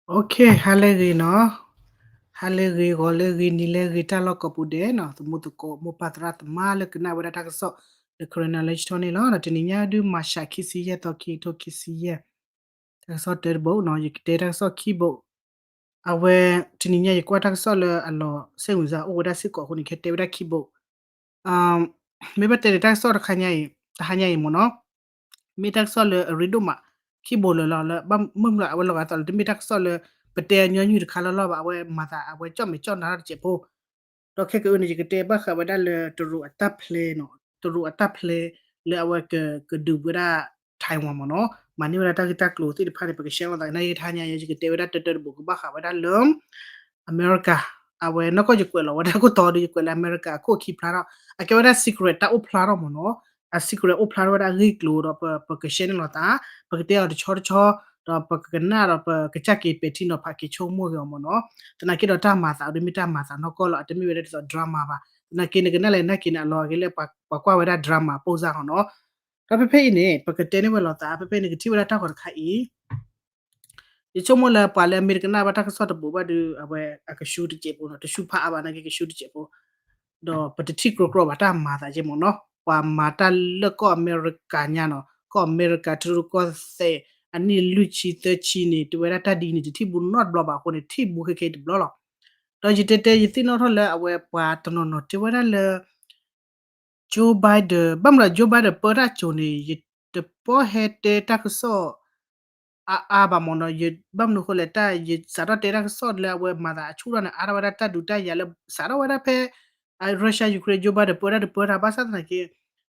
ဟါလၢအဂ့ၤနီၤ, ဟါလၢအဂ့ၤ ဂီၤလၢအဂ့ၤ နံၤလၢအဂ့ၤ တၢ်လီၢ်ကိးပူၤဒဲးနီၤ, သမူသကိး မိၢ်ပၢ်သရၣ်သမါလၢကနၣ်ဝဲဒၣ်တၢ်ကစီၣ်လၢ Karen Knowledge Talk န့ၣ်လီၤ. တနံၤညါဒုး မၤၡး ခံဆံယဲၢ်သီ ခံကထိခံဆံယဲၢ်, တၢ်ကစီၣ်တၢတဘိနီၤ, ယကတဲတၢ်ကစီၣ်ခံဘိ. အဝဲ တနံၤညါယကွၢ်တၢ်ကစီၣ်လၢအလီၤ စိတ်ဝင်စားအိၣ်ဝဲဒၣ်စ့ၢ်ကီးအဃိန့ၣ် ကတဲဝဲဒၣ်ခံဘိ. မ့ၢ်ဘၣ်တဲန့ၣ် တၢ်ကစီၣ်တခါညါအံၤ တဟါညါအံၤမ့ၢ်နီၤ, မ့ၢ်တၢ်ကစီၣ်လၢအရ့ဒိၣ်မး ခံဘိလၢာ်လီၤ, လၢဘၣ်မုၢ်မလီၤ အဝဲလီၤဂာ်သးလၢ တမ့ၢ်တၢ်ကစီၣ်လၢ ပတဲအညီနုၢ်တခါလီၤလီၤဘၣ်, အဝဲမၤသး အဝဲကၠီၣ်မဲာ်ကၠီၣ်နါထီၣ်တစဲးဖိ ဒီးခဲကနံၣ်အံၤန့ၣ် ယကတဲဘၣ်ဃးဝဲဒၣ်လၢ တရူးအတၢ်ဖျဲနီၤ, တရူးအတၢ်ဖျဲလၢအဝဲက ကဒုးဝဲဒၣ် Taiwan မ့ၢ်နီၤ, မၤန့ၢ်ဝဲဒၣ်တၢ်ဂ့ၢ်တၢ်ကျိၤသ့ၣ်တဖၣ်န့ၣ် ပက share လိာ်သး နာ်က့တဟါညါအံၤ ယကတဲဝဲဒၣ်တၢတၢတဘိကဘၣ်ဃးဝဲဒၣ်လၢ အမဲရကၤ, အဝဲနီၢ်ကီၢ်ယကွဲးလီၤဝဲဒၣ်ခိၣ်တီဒီး ယကွဲးလၢအမဲရကၤအခိၣ်ခံဖျါထီၣ်, အကဲဝဲဒၣ် secret တၢ်အိၣ်ဖျါထီၣ်မ့ၢ်နီၤ, အ secret အိၣ်ဖျါထီၣ်ဝဲဒၣ်အဂ့ၢ်ကျိၤဒီး ပ ပက share န့ၢ်လိာ်သး, ပကတဲအီၤတဆီတဆီ, ဒီးပကကနၣ်ဒီးပကစၢ်က့ၤပဲာ်ထံနီၤဖးက့ၤဆိကမိၣ်က့ၤအီၤမ့ၢ်နီၤ, သနာ်က့ဒီးတၢ်မၤသးဒ်မ့ၢ်တၢ်မၤသးနီၢ်ကီၢ်လီၤ, အတမ့ၢ်ဝဲဒၣ်ဒ်သိး drama ဘၣ်, သနာ်က့နကနၣ်လဲၣ်နာ်က့န့ၣ် အလီၤဂ့ၤလၢပှၤကွၢ်ဝဲဒၣ် drama ပိၢ်စၢ်ဃီနီၤ, ဒီးဖဲဖဲအံၤန့ၣ် ပကတဲန့ၢ်ဝဲလိာ်သး ဖဲဖဲန့ၣ် ကထံၣ်ဝဲဒၣ်တၢ်ဂီၤတခါအံၤ ယဆိကမိၣ်လၢပှၤလၢအမ့ၢ်တကနၣ်ဘၣ်တၢ်ကစီၣ်တဘိဘၣ်ဒီး အဝဲအကဆူတစဲးဖိနီၤ, တဆူဖးအါဘၣ်နာ်က့ကဆူတစဲးဖိ, ဒီးပတထံၣ်ကြီကြီဘၣ်တၢ်မၤသးကဲမ့ၢ်နီၤ, ပှၤမၤတၢ်လၢကီၢ်အမဲရကၤညါနီၤ, ကီၢ်အမဲရကၤတရူးကီၢ်သဲး အနံၣ်လွံၢ်ဆံသၢဆံန့ၣ် တဝဲဒၣ်တၢ်ဒ်န့ၣ် တထံၣ်ဘူးနီတဘျီဘၣ်အဃိန့ၣ် ထံၣ်ဘူးခဲခဲတဘျီလီၤ. ဒီးယတဲတဲယသ့ၣ်နီၣ်ထီၣ်လၢအဝဲပှၤတနီၤနီၤတဲဝဲဒၣ်လၢ Joe Biden ဘၣ်မနုၤ Joe Biden ပၢတၢ်စိၤန့ၣ် ယတပီၢ်ဟဲတဲတၢ်ကစီၣ် အါအါဘၣ်မ့ၢ်နီၤ, ယဘၣ်မနုၤအဃိလဲၣ် တၢ်ယစးထီၣ်တဲတၢ်ကစီၣ်လၢအဝဲမၤသးအဆူၣ်ထီၣ်န့ၣ် အါထီၣ်ဝဲဒၣ်တၢ်ဒုးတၢ်ယၤလၢ စးထီၣ်ဝဲဒၣ်ဖဲ Russia Ukraine Joe Biden ပၢတၢ်တပၢတၢ်ဘၣ်ဆၣ်သနာ်က့ ဒ်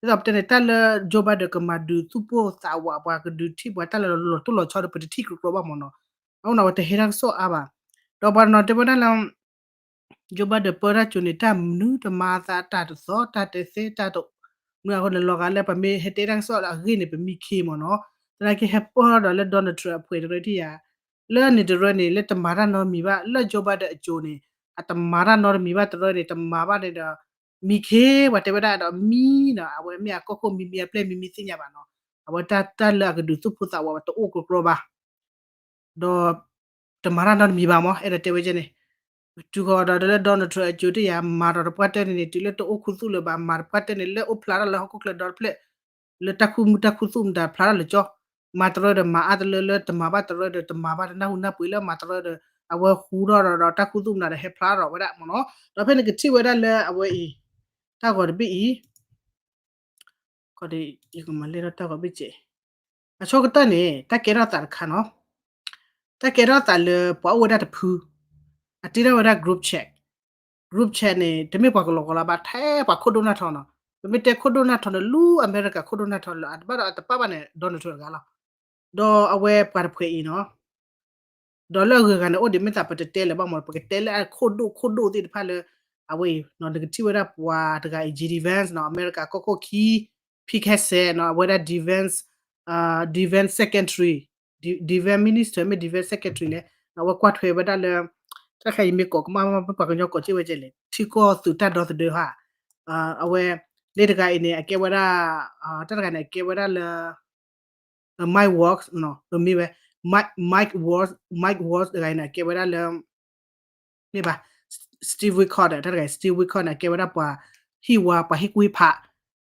သိးပတဲန့ၣ် တၢ်လၢ Joe Biden ကမၤဒုးသူၣ်ပိၢ်သးဝးပှၤ ကဒုးထံၣ်ပှၤတၢ်လၢလီၤတိၢ်လီၤဆီဒီး ပတထံၣ်ကြီကြီဘၣ်မ့ၢ်နီၤ, အဃိန့ၣ် အဝဲတဟဲတၢ်ကစီၣ်အါဘၣ်, ဒီးပှၤတနီၤတဲဝဲဒၣ်လၢ Joe Biden ပၢတၢ်စိၤန့ၣ် တၢ်မနုၤတမၤသးတၢ်တသီ တၢ်တဲသ့ တၢ်တမနုၤအဃိန့ၣ် လီၤဂာ်လၢပမ့ၢ်ဟဲတဲတၢ်ကစီၣ်လၢအဂ့ၢ်န့ၣ် ပမံခ့မ့ၢ်နီၤ, သနာ်က့ဟဲပၢၢ်ဒီးလၢ Donald Trump အဖှဲးတရၢတယၤ, လၢန့ၣ်တရၢန့ၣ် လၢတမၤတၢ်နီတမံၤဘၣ် လၢ Joe Biden အစိၤန့ၣ် အတမၤတၢ်နီတမံၤဘၣ်တရၢန့ၣ် တမၤဘၣ်န့ၣ်ဒီး မံခ့ ပှၤတဲဝဲဒၣ်ဒီးမံနီၤ, အဝဲမ့ၢ်အကီၢ်ခိၣ်မံမံအပျဲၢ်မံမံသ့ၣ်ညါဘၣ်နီၤ, အဝဲတၢ်လၢအကဒုးသူၣ်ဖိသးဝးတအိၣ်ကြီကြီဘၣ် ဒီး တမၤတၢ်နီတမံၤဘၣ်မ့ၢ် အဲၣ်ဒိးတဲဝဲကဲန့ၣ်, တုၤဃီၤဒီးလၢ Donald Trump အစိၤတယၤ မၤဒီးတပှၢ်တၢၢ်န့ၣ်န့ၣ် တုၤလၢတအိၣ်ခူသူၣ်လၢၤဘၣ် မၤတပှၢ်တၢၢ်န့ၣ် လၢအိၣ်ဖျါထီၣ်လၢဟီၣ်ခိၣ်ချၢဒီတဖျၢၣ် လၢတၢ်ခူသူၣ်မတၤဖျါထီၣ်လၢကၠီ, မၤတရၢဒီးမၤအါတလၢလၢတမၤဘၣ်တရၢဒီးတမၤဘၣ်တနၢ်ဟူနၢ်ပှ့ၤလၢမၤတရၢဒီး အဝဲဟူထီၣ်ဒီးတၢ်ခူသူၣ်မတၤဒီးဟဲဖျါထီၣ်ဝဲဒၣ်မ့ၢ်နီၤ, ဒီးဖဲန့ၣ်ကထံၣ်ဝဲဒၣ်လၢအဝဲအံၤ တၢ်ဂီၤတဘ့ၣ်အံၤ ယကမၤလဲၢ်ထီၣ်တၢ်ဂီၤဘ့ၣ်စဲး, အဆိကတၢၢ်န့ၣ် တၢ်ကဲထီၣ်သးတခါနီၤ, တၢ်ကဲထီၣ်သးလၢပှၤအိၣ်ဝဲဒၣ်တဖု, အတ့ထီၣ်ဝဲဒၣ် group chat, group chat န့ၣ် တမ့ၢ်ပှၤကလီကလီဘၣ် ထဲပှၤခိၣ်ဒိၣ်နၢ်ထီနီၤ, ပမ့ၢ်တဲခိၣ်ဒိၣ်နၢ်ထီန့ၣ် လူအမဲရကၤခိၣ်ဒိၣ်နၢ်ထီလၢ အတဘၣ်ဒီးအတပၣ်ဘၣ်န့ၣ် Donald Trump တဂၤလီၤ, ဒီးအဝဲပှၤတဖှဲးအံၤနီၤ ဒီးလၢအဂုၤအဂၤန့ၣ် အိၣ်ဒံးမ့ၢ်သးပတတဲလၢၤဘၣ်မ့ၢ် ပကတဲလၢအခိၣ်ဒိၣ်ခိၣ်ဒိၣ်သ့ၣ်တဖၣ်လၢ အဝဲအံၤ နကထံၣ်ဝဲဒၣ်ပှၤတဂၤအံၤ J D Vance နီၤ အမဲရကၤကီၢ်ခိၣ်ခံ Pete Hegseth နီၤ အဝဲဒၣ် defense, defense secretary, defense minister မ့ၢ် defense secretary လဲၣ် အဝဲကွၢ်ထွဲဝဲဒၣ်လၢ တၢ်တခါအံၤမ့ၢ်ကိးကမၣ်မ့ၢ်ပှၤကညီကိးစ့ၢ်ဝဲကဲလဲၣ် ထံကီၢ်သုးတၢ်ဒီသဒၢဟါ အဝဲ လၢတဂၤအံၤန့ၣ် အကဲဝဲဒၣ် တၢ်တဂၤန့ၣ် အကဲဝဲဒၣ်လၢ Mike Waltz မ့ၢ်ဝဲ Mike Waltz, Mike Waltz တဂၤအံၤန့ၣ် အကဲဝဲဒၣ်လၢ မ့ၢ်ဘၣ် Steve Witkoff တၢ်တဂၤ Steve Witkoff န့ၣ် အကဲဝဲဒၣ်ပှၤဟံၣ်ဝါ ပှၤဟ့ၣ်ကူၣ်ဟ့ၣ်ဖး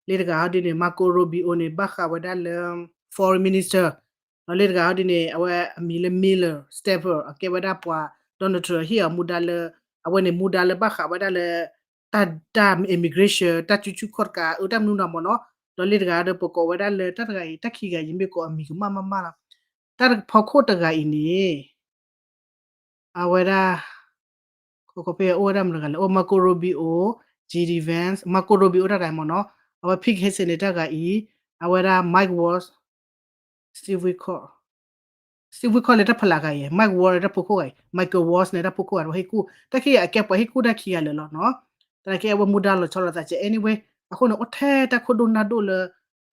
လၢတဂၤဟီဒ်န့ၣ် Marco Rubio န့ၣ် ဘၣ်ဃးဝဲဒၣ်လၢ foreign minister ဒီးလၢတဂၤဟီဒ်န့ၣ် အဝဲအမံၤလၢ Miller Stephan အကဲဝဲဒၣ်ပှၤ Donald Trump ဟ့ၣ်အီၤမူဒါလၢ အဝဲန့ၣ်မူဒါလၢဘၣ်ဃးဝဲဒၣ်လၢ တၢ် တၢ် immigration တၢ်စုဆူၣ်ခီၣ်တကး အၢ တၢ်မနုၤနီၤမ့ၢ်နီၤ ဒီးလၢတဂၤဒီးပကိးဝဲဒၣ်လၢ တၢ်တဂၤအံၤ တၢ်ခံဂၤအံၤ ယမ့ၢ်ကိးအမံၤကမၣ်မးမးလီၤ တၢ်ဖီခိၣ်တဂၤအံၤန့ၣ် အဝဲဒၣ် ခီဖျိအိၣ်ဝဲဒၣ်မတၤတဂၤလဲၣ် အိၣ် Marco Rubio, J D Vance, Marco Rubio တၢ်တဂၤမ့ၢ်နီၤ, အဝဲ Pete Hegseth န့ၣ်တၢ်ဂၤအံၤ, အဝဲဒၣ် Mike Waltz, Steve Witkoff, Steve Witkoff န့ၣ်တၢ်ဖီလာ်ဂၤအံၤ, Mike Waltz န့ၣ်တၢ်ဖိခိၣ်ဂၤအံၤ, Michael Waltz န့ၣ်တၢ်ဖိခိၣ်ဂၤ ဟ့ၣ်ကူၣ်, တၢ်ခံဂၤအကဲပှၤဟ့ၣ်ကူၣ်တၢ်ခံဂၤလၢာ်လီၤနီၤ, သနာ်က့အဝဲမူဒါလီၤဆီလိာ်သးကဲ anyway, အဃိန့ၣ် အိၣ်ထဲတၢ်ခိၣ်ဒိၣ်နၢ်ဒိၣ်လၢ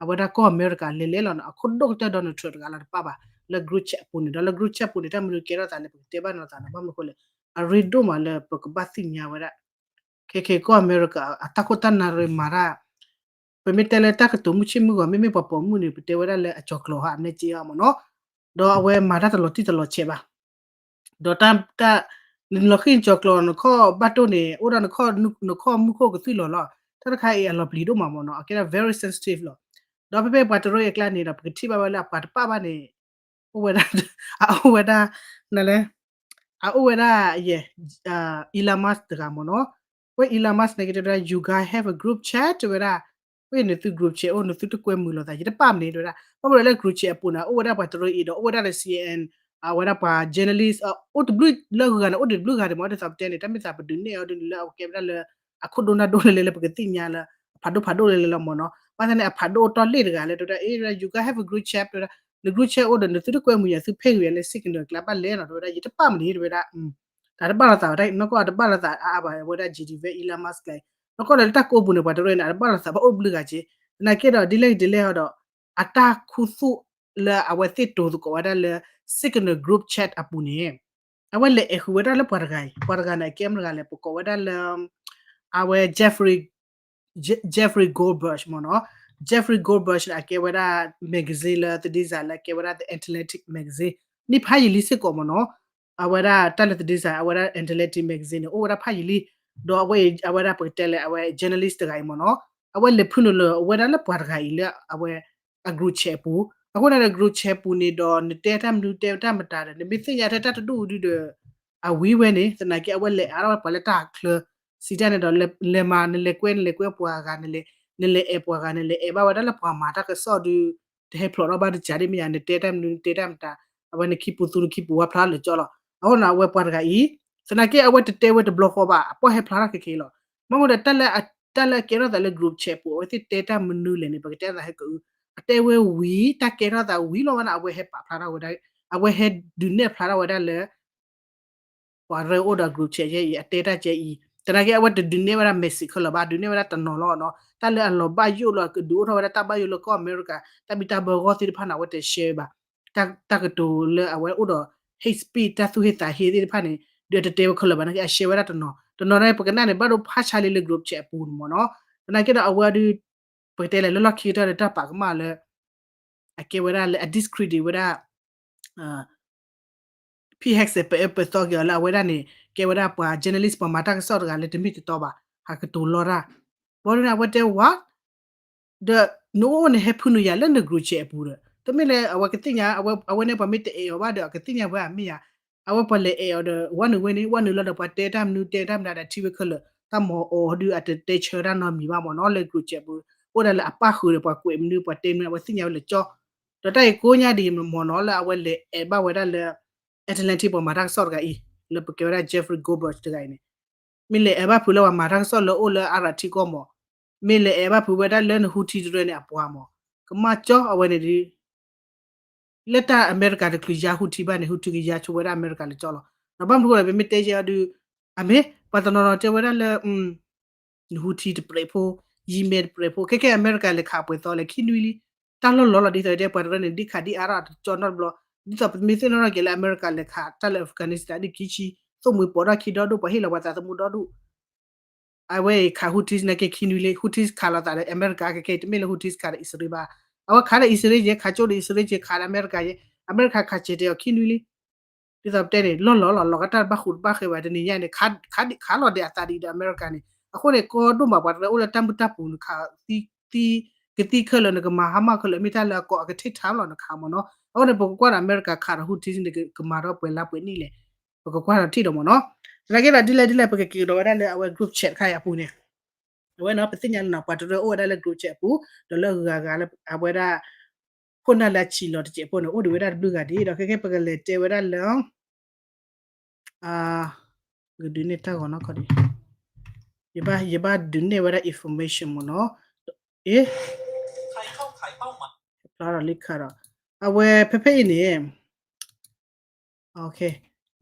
အဝဲဒၣ်ကီၢ်အမဲရကၤလဲၤလဲၤလီၤနီၤ, အခိၣ်ဒိၣ်ကတၢၢ် Donald Trump တဂၤလီၤတပၣ်ဘၣ်, လၢ group chat အပူၤန့ၣ် ဒီးလၢ group chat ပူၤန့ၣ် တၢ်မနုၤကဲထီၣ်သးလဲၣ် ပကတဲဘၣ်နီၤသးနီၤ, ဘၣ်မနုၤအဃိလဲၣ်, အရ့ဒိၣ်မးလၢပကဘၣ်သ့ၣ်ညါဝဲဒၣ်, ခဲခဲကီၢ်အမဲရကၤ အတၢ်ခိၣ်တၢ်နၢ်ရံၣ်မၤတၢ်, ပမ့ၢ်တဲလၢတၢ်ကတိၤမုၢ်ဆ့ၣ်မုၢ်ဂီၤ မ့မ့ၢ်ပှၤပိာ်မုၣ်န့ၣ် ပတဲဝဲဒၣ်လၢအကၠီၤကျီၤဟါ အနဲၣ်က့အီၤမ့ၢ်နီၤ, ဒီးအဝဲမၤတၢ်တလီၤတံၢ်တလီၤဆဲးဘၣ် ဒီးတၢ် နလီၤဃံၢ်နကၠီၤကျိး နခီၣ်ဘၣ်တိၢ်န့ၣ် အိၣ်ဒီးနခီၣ်မူခိၣ်ကသွံၣ်လီၤလီၤ. တၢ်တခါအံၤအလီၤပျံၤဒိၣ်မးမ့ၢ်နီၤ, အကဲဒၣ် very sensitive လီၤ. ဒီးဖဲဖဲပှၤတရၢအကျါန့ၣ်ဒီး ပကထံၣ်ဘၣ်ဝဲလၢအပှၤတပာ်ဘၣ်န့ၣ် အိၣ်ဝဲဒၣ် အအိၣ်ဝဲဒၣ် နလဲၣ် အအိၣ်ဝဲဒၣ်ယဲ Elon Musk တဂၤမ့ၢ်နီၤ. ဝဲ Elon Musk န့ၣ်ကတဲဝဲဒၣ် you guys have a group chat တဲဝဲဒၣ်, ဝဲန့ၣ်သု group chat အိၣ် နသုတကွဲမုာ်လိာ်သး ယတပာ်မနုၤတဲဝဲဒၣ်. ဘၣ်မနုၤလၢ group chat အပူၤန့ၣ် အိၣ်ဝဲဒၣ်ပှၤတရၢအံၤဒီး အိၣ်ဝဲဒၣ်လၢ C N N အဝဲဒၣ်ပှၤ journalist အိၣ်တဘျုးလၢဂၤန့ၣ် အိၣ်တဘျုးဂၤန့ၣ်မ့ၢ် ဒ်သိးပတဲန့ၣ် တၢ်မ့ၢ်သးပဒုးနဲၣ်အီၤဒ်န့ၣ်လၢအကဲဝဲဒၣ်လၢ အခိၣ်ဒိၣ်နၢ်ဒိၣ်လဲၣ်လဲၣ်လၢပကသ့ၣ်ညါလၢ အဖးဒိၣ်ဖးဒိၣ်လဲၣ်လဲၣ်လီၤမ့ၢ်နီၤ. ဘၣ်ဆၣ်န့ၣ် အဖးဒိၣ်တီၢ်လ့ၣ်တဂၤလၢတဲဝဲဒၣ် you guys have a group chat တဲဝဲဒၣ် န group chat အိၣ်ဒီး နသုတကွဲမုာ်ယၤ သုဖဲဂ့ၤယၤလၢ signal ကျါဘၣ်လဲၣ်နီၤ တဲဝဲဒၣ် ယတပာ်မနုၤတဲဝဲဒၣ် တၢ်တဘၣ်လိာ်သးဝဲဒၣ် နီၢ်ကီၢ်အတဘၣ်လိာ်သးအါအါဘၣ် အဝဲဒၣ် G D ဝဲ Elon Musk ကျါအံၤ နီၢ်ကီၢ်လၢတၢ်ကိးပူၤန့ၣ် ပှၤတရၢန့ၣ် အတဘၣ်လိာ်သးဘၣ်အိၣ်ဘျုးဂၤက့, သနာ်က့ဒီး ဒ်လဲၣ်ဂ့ၤဒ်လဲၣ်ဟီဒီး အတၢ်ခူသူၣ်လၢအဝဲသ့ၣ်တိၤသကိးဝဲဒၣ်လၢ signal group chat အပူၤန့ၣ် အဝဲလဲၤအဲၣ်ဃုာ်ဝဲဒၣ်လၢပှၤတဂၤအံၤ ပှၤတဂၤန့ၣ် အကဲမတဂၤလဲၣ် ပကိးဝဲဒၣ်လၢ အဝဲ Jeffrey Jeffrey Goldberg မ့ၢ်နီၤ, Jeffrey Goldberg န့ၣ် အကဲဝဲဒၣ် magazine လၢသဒ့စးလၢအကဲဝဲဒၣ် The Atlantic magazine န့ၣ်ဖးယံာ်လံစ့ၢ်ကီးမ့ၢ်နီၤ, အဝဲဒၣ်တၢ်လၢသဒ့စး အဝဲဒၣ် Atlantic magazine န့ၣ် အိၣ်ဝဲဒၣ်ဖးယံာ်လံ, ဒီးအဝဲ အဝဲဒၣ်ပကတဲလဲၣ် အဝဲ journalist တဂၤအံၤမ့ၢ်နီၤ, အဝဲလဲၤဖုနုာ်လီၤဝဲဒၣ်လၢပှၤတဂၤအံၤလၢအဝဲ အ group chat အပူၤ, အဃိန့ၣ်ဒီး group chat ပူၤန့ၣ်ဒီး နတဲတၢ်မနုၤတဲတၢ်မတၤဒီး နမ့ၢ်သ့ၣ်ညါထဲတၢ်တဒူၣ်ဒုဒီး အဝံၤဝဲန့ၣ် သနာ်က့အဝဲလဲၤအါထီၣ်ဝဲပှၤလၢတၢ်ချၢ စံးတၢ်န့ၣ်ဒီး လဲၤမၤ နလဲၤကွဲ နလဲၤကွဲပှၤဂၤ နလဲၤအဲၣ်ပှၤဂၤ နလဲၤအဲၣ်ဘၣ်ဝဲဒၣ်လၢပှၤမၤတၢ်ကစီၣ်ဒု တဟဲဖျိးထီၣ်ဘၣ်တကးဒ်မ့ၢ်ယါ နတဲတၢ်မနုၤ နတဲတၢ်မတၤ အဝဲနခံပူၤသူနခံပူၤဝါဖျါလၢာ်ကၠီလီၤ. အဃိန့ၣ် အဝဲပှၤတဂၤအံၤ သနာ်က့အဝဲတတဲဝဲတဘျီဃီဘၣ် အပီၢ်ဟဲဖျါထီၣ်ခဲက့ၤလီၤ. မ့မ့ၢ်ဒီး တၢ်လၢအကဲထီၣ်သးလၢ group chat ပူၤ အဝဲသ့ၣ်တဲတၢ်မနုၤလဲၣ်န့ၣ် ပကတဲသးဟဲကအု အတဲဝဲဝံၤ တၢ်ကဲထီၣ်သးဝံၤလီၤဝဲန့ၣ် အဝဲဟဲပာ်ဖျါထီၣ်ဝဲဒၣ် အဝဲဟဲဒုးနဲၣ်ဖျါထီၣ်ဝဲဒၣ်လၢ ပှၤရၢအိၣ်ဒီး group chat ယဲအံၤ အတဲတၢ်ကဲအံၤ သနာ်က့အဝဲတဒုးနဲၣ်ဝဲဒၣ် message ခဲလၢာ်ဘၣ် ဒုးနဲၣ်ဝဲဒၣ်တနီၤလီၤနီၤ တၢ်လၢအလီၤဘၣ်ယိၣ်လီၤ ကဒုးအိၣ်ထီၣ်ဝဲဒၣ်တၢ်ဘၣ်ယိၣ်လၢကီၢ်အမဲရကၤ တၢ်ဘံၣ်တၢ်ဘၢဂီၢ်သ့ၣ်တဖၣ်န့ၣ် အဝဲတ share ဘၣ် တၢ်ကတိၤလၢအဝဲအိၣ်ဒီး hate speech တၢ်သူၣ်ဟ့သးဟ့သ့ၣ်တဖၣ်န့ၣ် ဒုးတတဲဝဲခဲလၢာ်ဘၣ် သနာ်က့အ share ဝဲဒၣ်တနီၤ တနီၤန့ၣ် ပကနၣ်န့ၣ် ဘၣ်ဒိဖးဆါလံလၢ group chat အပူၤန့ၣ်မ့ၢ်နီၤ သနာ်က့ဒီးအဝဲဒုး ပကတဲလဲၣ် လၢလီၢ်ခံကတၢၢ်လၢတၢ်ပာ်ကမၣ်လၢ အကဲဝဲဒၣ်လၢအ discredit ဝဲဒၣ် Pete Hegseth ပအၢပသီက့ၤအီၤလၢအဝဲဒၣ်န့ၣ် ကဲဝဲဒၣ်ပှၤ journalist ပှၤမၤတၢ်ကစီၣ်တဂၤလၢတမ့ၢ်တတီဘၣ် ဟးကတိၤလီတၢ် ဘီဒုန့ၣ် အဝဲတဲဝဲ ဒီးနအိၣ်န့ၣ် ဟဲဖုနုာ်ယၤလၢန group chat အပူၤဒီး တမ့ၢ်လၢအဝဲကသ့ၣ်ညါ အဝဲန့ၣ်ပှၤမ့ၢ်တအဲၣ်အီၤဘၣ်ဒီး အကသ့ၣ်ညါဝဲအမ့ၢ်ယၤ အဝဲပှၤလဲၤအဲၣ်အီၤဒီး ဝဲနုာ်ဝဲန့ၣ် ဝဲနုာ်လီၤဒီးပှၤတဲတၢ်မနုၤတဲတၢ်မနုၤဒီးထံၣ်ဝဲခဲလၢာ် တၢ်မၤအီၤဒုးအတတဲဆၢတၢ်နီတမံၤဘၣ်မ့ၢ်နီၤ လၢ group chat ပူၤ အိၣ်ဒၣ်လၢအပၣ်ဃုာ်ဒီးပှၤကွဲးမနုၤ ပှၤတဲမနုၤ အဝဲသ့ၣ်ညါဝဲလၢာ်ကၠီ ဒီးတၢ်အံၤကိးညါဒ်အံၤမ့ၢ်နီၤ လၢအဝဲလဲၤအဲၣ်ဘၣ်ဝဲဒၣ်လၢ Atlantic ပှၤမၤတၢ်ကစီၣ်တဂၤအံၤ လၢပကဲဝဲဒၣ် Jeffrey Goldberg တဂၤအံၤန့ၣ် မ့ၢ်လဲၤအဲၣ်ဘၣ်ဖုးလၢပှၤမၤတၢ်ကစီၣ်လၢအိၣ်လၢအါရၤထံကီၢ်မး, မ့ၢ်လဲၤအဲၣ်ဘၣ်ဖုးဝဲဒၣ်လၢန Houthi တရၢန့ၣ်အပှၤမး, ကမၣ်ကၠီအဝဲန့ၣ်ဒုး လၢတၢ်အမဲရကၤတချုးယါ Houthi ဘၣ်န့ၣ် Houthi ကယါဆိဝဲဒၣ်အမဲရကၤလၢာ်ကၠီလီၤ. ဒီးဘၣ်မနုၤအဃိလဲၣ် ပမ့ၢ်တဲယဲအီၤဒုး အမ့ၢ် ပှၤတနီၤနီၤတဲဝဲဒၣ်လၢ န Houthi တပြဲးဖိ, ယံၤမဲာ်တပြဲးဖိ, ခဲကဲအမဲရကၤလဲၤခးပှဲၤသီလဲၣ် ခံနွံလံ. တၢ်လီၢ်လီၤလီၤဒ်သိးတဲ ပှၤတရၢန့ၣ် ဒ်ခးဒ်အါထီၣ်တကၠီနီတဘျီ, ဒ်သိးပမ့ၢ်သ့ၣ်နီၣ်ထီၣ်က့ၤလၢအမဲရကၤလဲၤခးတၢ်လၢ Afghanistan ဒ်ခံဆံ, သိၣ်မှံၤပိာ်ထီၣ်ခံဒီဒူၣ် ပှၤဟ့ၣ်လီၤပှၤသးသမူဒီဒူၣ် အဝဲအံၤခး Houthis နာ်က့ခံနွံလံ Houthis ခးလိာ်သးဒီးအမဲရကၤ ခဲကဲအံၤတမ့ၢ်လၢ Houthis ခးဒီးအံၣ်စရ့လးဘၣ်. အဝဲခးဒီးအံၣ်စရ့လးက့ၤ ခးကၠိဒီးအံၣ်စရ့လးက့ၤ ခးဒီးအမဲရကၤက့ၤ, အမဲရကၤခးစဲးတဲာ်အီၤခံနွံလံ. ဒ်သိးပတဲန့ၣ် လီၢ်လီၢ်လီၤ လီၤကတၢၢ်ဘၣ်ဃုာ်တဘၣ်ဃဲဘၣ် တနံၤညါန့ၣ် ခး ခးလီၤဒဲးအသးဒ်အံၤဒီးအမဲရကၤန့ၣ် အဃိန့ၣ် ကီဒိၣ်မး ပှၤတရၢအိၣ်လၢတၢ်မုၢ်တၢ်ပူၤ နခး သံ ကသံခဲလၢာ် နကမၤဟါမၢ်ခဲလၢာ် မ့ၢ်တၢ်လၢအကိးအကထံၣ်ထါလီၤ နခးမ့ၢ်နီၤ. အဃိန့ၣ် ပကကွၢ်ဒီးအမဲရကၤခးဒီး Houthis န့ၣ် ကမၤဒီးပှဲၤလါပှဲၤနံၣ်လဲၣ် ပကကွၢ်ဒီးထံၣ်ဒီးမ့ၢ်နီၤ. သနာ်က့ဒီး ဒ်လဲၣ်ဒ်လဲၣ် ပကက့ၤကဒီးဝဲဒၣ်လၢအဝဲ group chat တခါအံၤအပူၤန့ၣ် အဝဲနီၤ ပသ့ၣ်ညါလၢနီၤ ပှၤတရၢအိၣ်ဝဲဒၣ်လၢ group chat အပူၤ ဒီးလၢဂၤဂၤလၢအဝဲဒၣ် ခိၣ်နၢ်လၢအဆံးလီၤတစဲးဖိန့ၣ် အိၣ်ဒံးဝဲဒၣ်တဘျုးဂၤဒံး ဒီးခဲကဲပကလဲၤတဲဝဲဒၣ်လၢ ကဒုးနဲၣ်တၢ်ဂီၤနီၢ်ခီဒံး ယဘၣ် ယဘၣ်ဒုးနဲၣ်ဝဲဒၣ် information မ့ၢ်နီၤ. အ့ ဖျါဒီးလံခါဒီး အဝဲဖဲဖဲအံၤန့ၣ်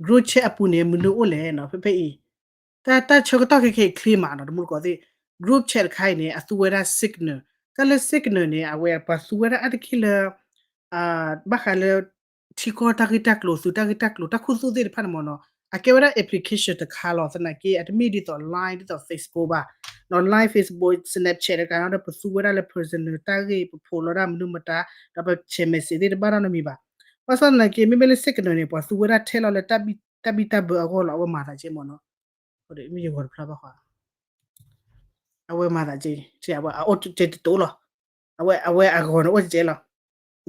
group chat အပူၤန့ၣ် မနုၤအိၣ်လဲၣ်နီၤ ဖဲဖဲအံၤ တၢ် တၢ်ဆၢကတီၢ်ခဲခဲအံၤ clear မးနီၤ တမူတကိးသ့ၣ် group chat တခါအံၤန့ၣ် အသူဝဲဒၣ် signal တၢ်လၢ signal န့ၣ် အဝဲပှၤသူဝဲဒၣ်အါတက့ၢ်လၢ ဘၣ်ဃးလၢ ထံကီၢ်တၢ်ဂ့ၢ်တၢ်ကျိၤ သုးတၢ်ဂ့ၢ်တၢ်ကျိၤ တၢ်ခူသူၣ်သ့ၣ်တဖၣ်န့ၣ်မ့ၢ်နီၤ အကဲဝဲဒၣ် application တခါလီၤ. သနာ်က့ အတမ့ၢ်ဒ်သိး Line ဒ်သိး Facebook ဘၣ် နီၤ Line Facebook Snapchat တခါနီၤ ဒီးပသူဝဲဒၣ်လၢ personal တၢ်ဂ့ၢ် ပဖိးလီၤဒၣ်မနုၤမတၤ ဒီးပဆဲး message သ့ၣ်တဘၣ်နီတမံၤဘၣ်. ဘၣ်ဆၣ်သနာ်က့ မ့မ့ၢ်လၢ signal န့ၣ် ပှၤသူဝဲဒၣ်ထဲလီၤလၢတၢ်ဘံၣ် တၢ်ဘံၣ်တၢ်ဘၢအဂီၢ်လီၤ အဝဲမၤသးကဲမ့ၢ်နီၤ, မ့ၢ်ယဂီၤတဖျါဘၣ်ဃီ အဝဲမၤသးကဲ အဝဲအိၣ်ကဲတတိၤလီၤ, အဝဲ အဝဲအဂီၤန့ၣ်အိၣ်ကဲလီၤ,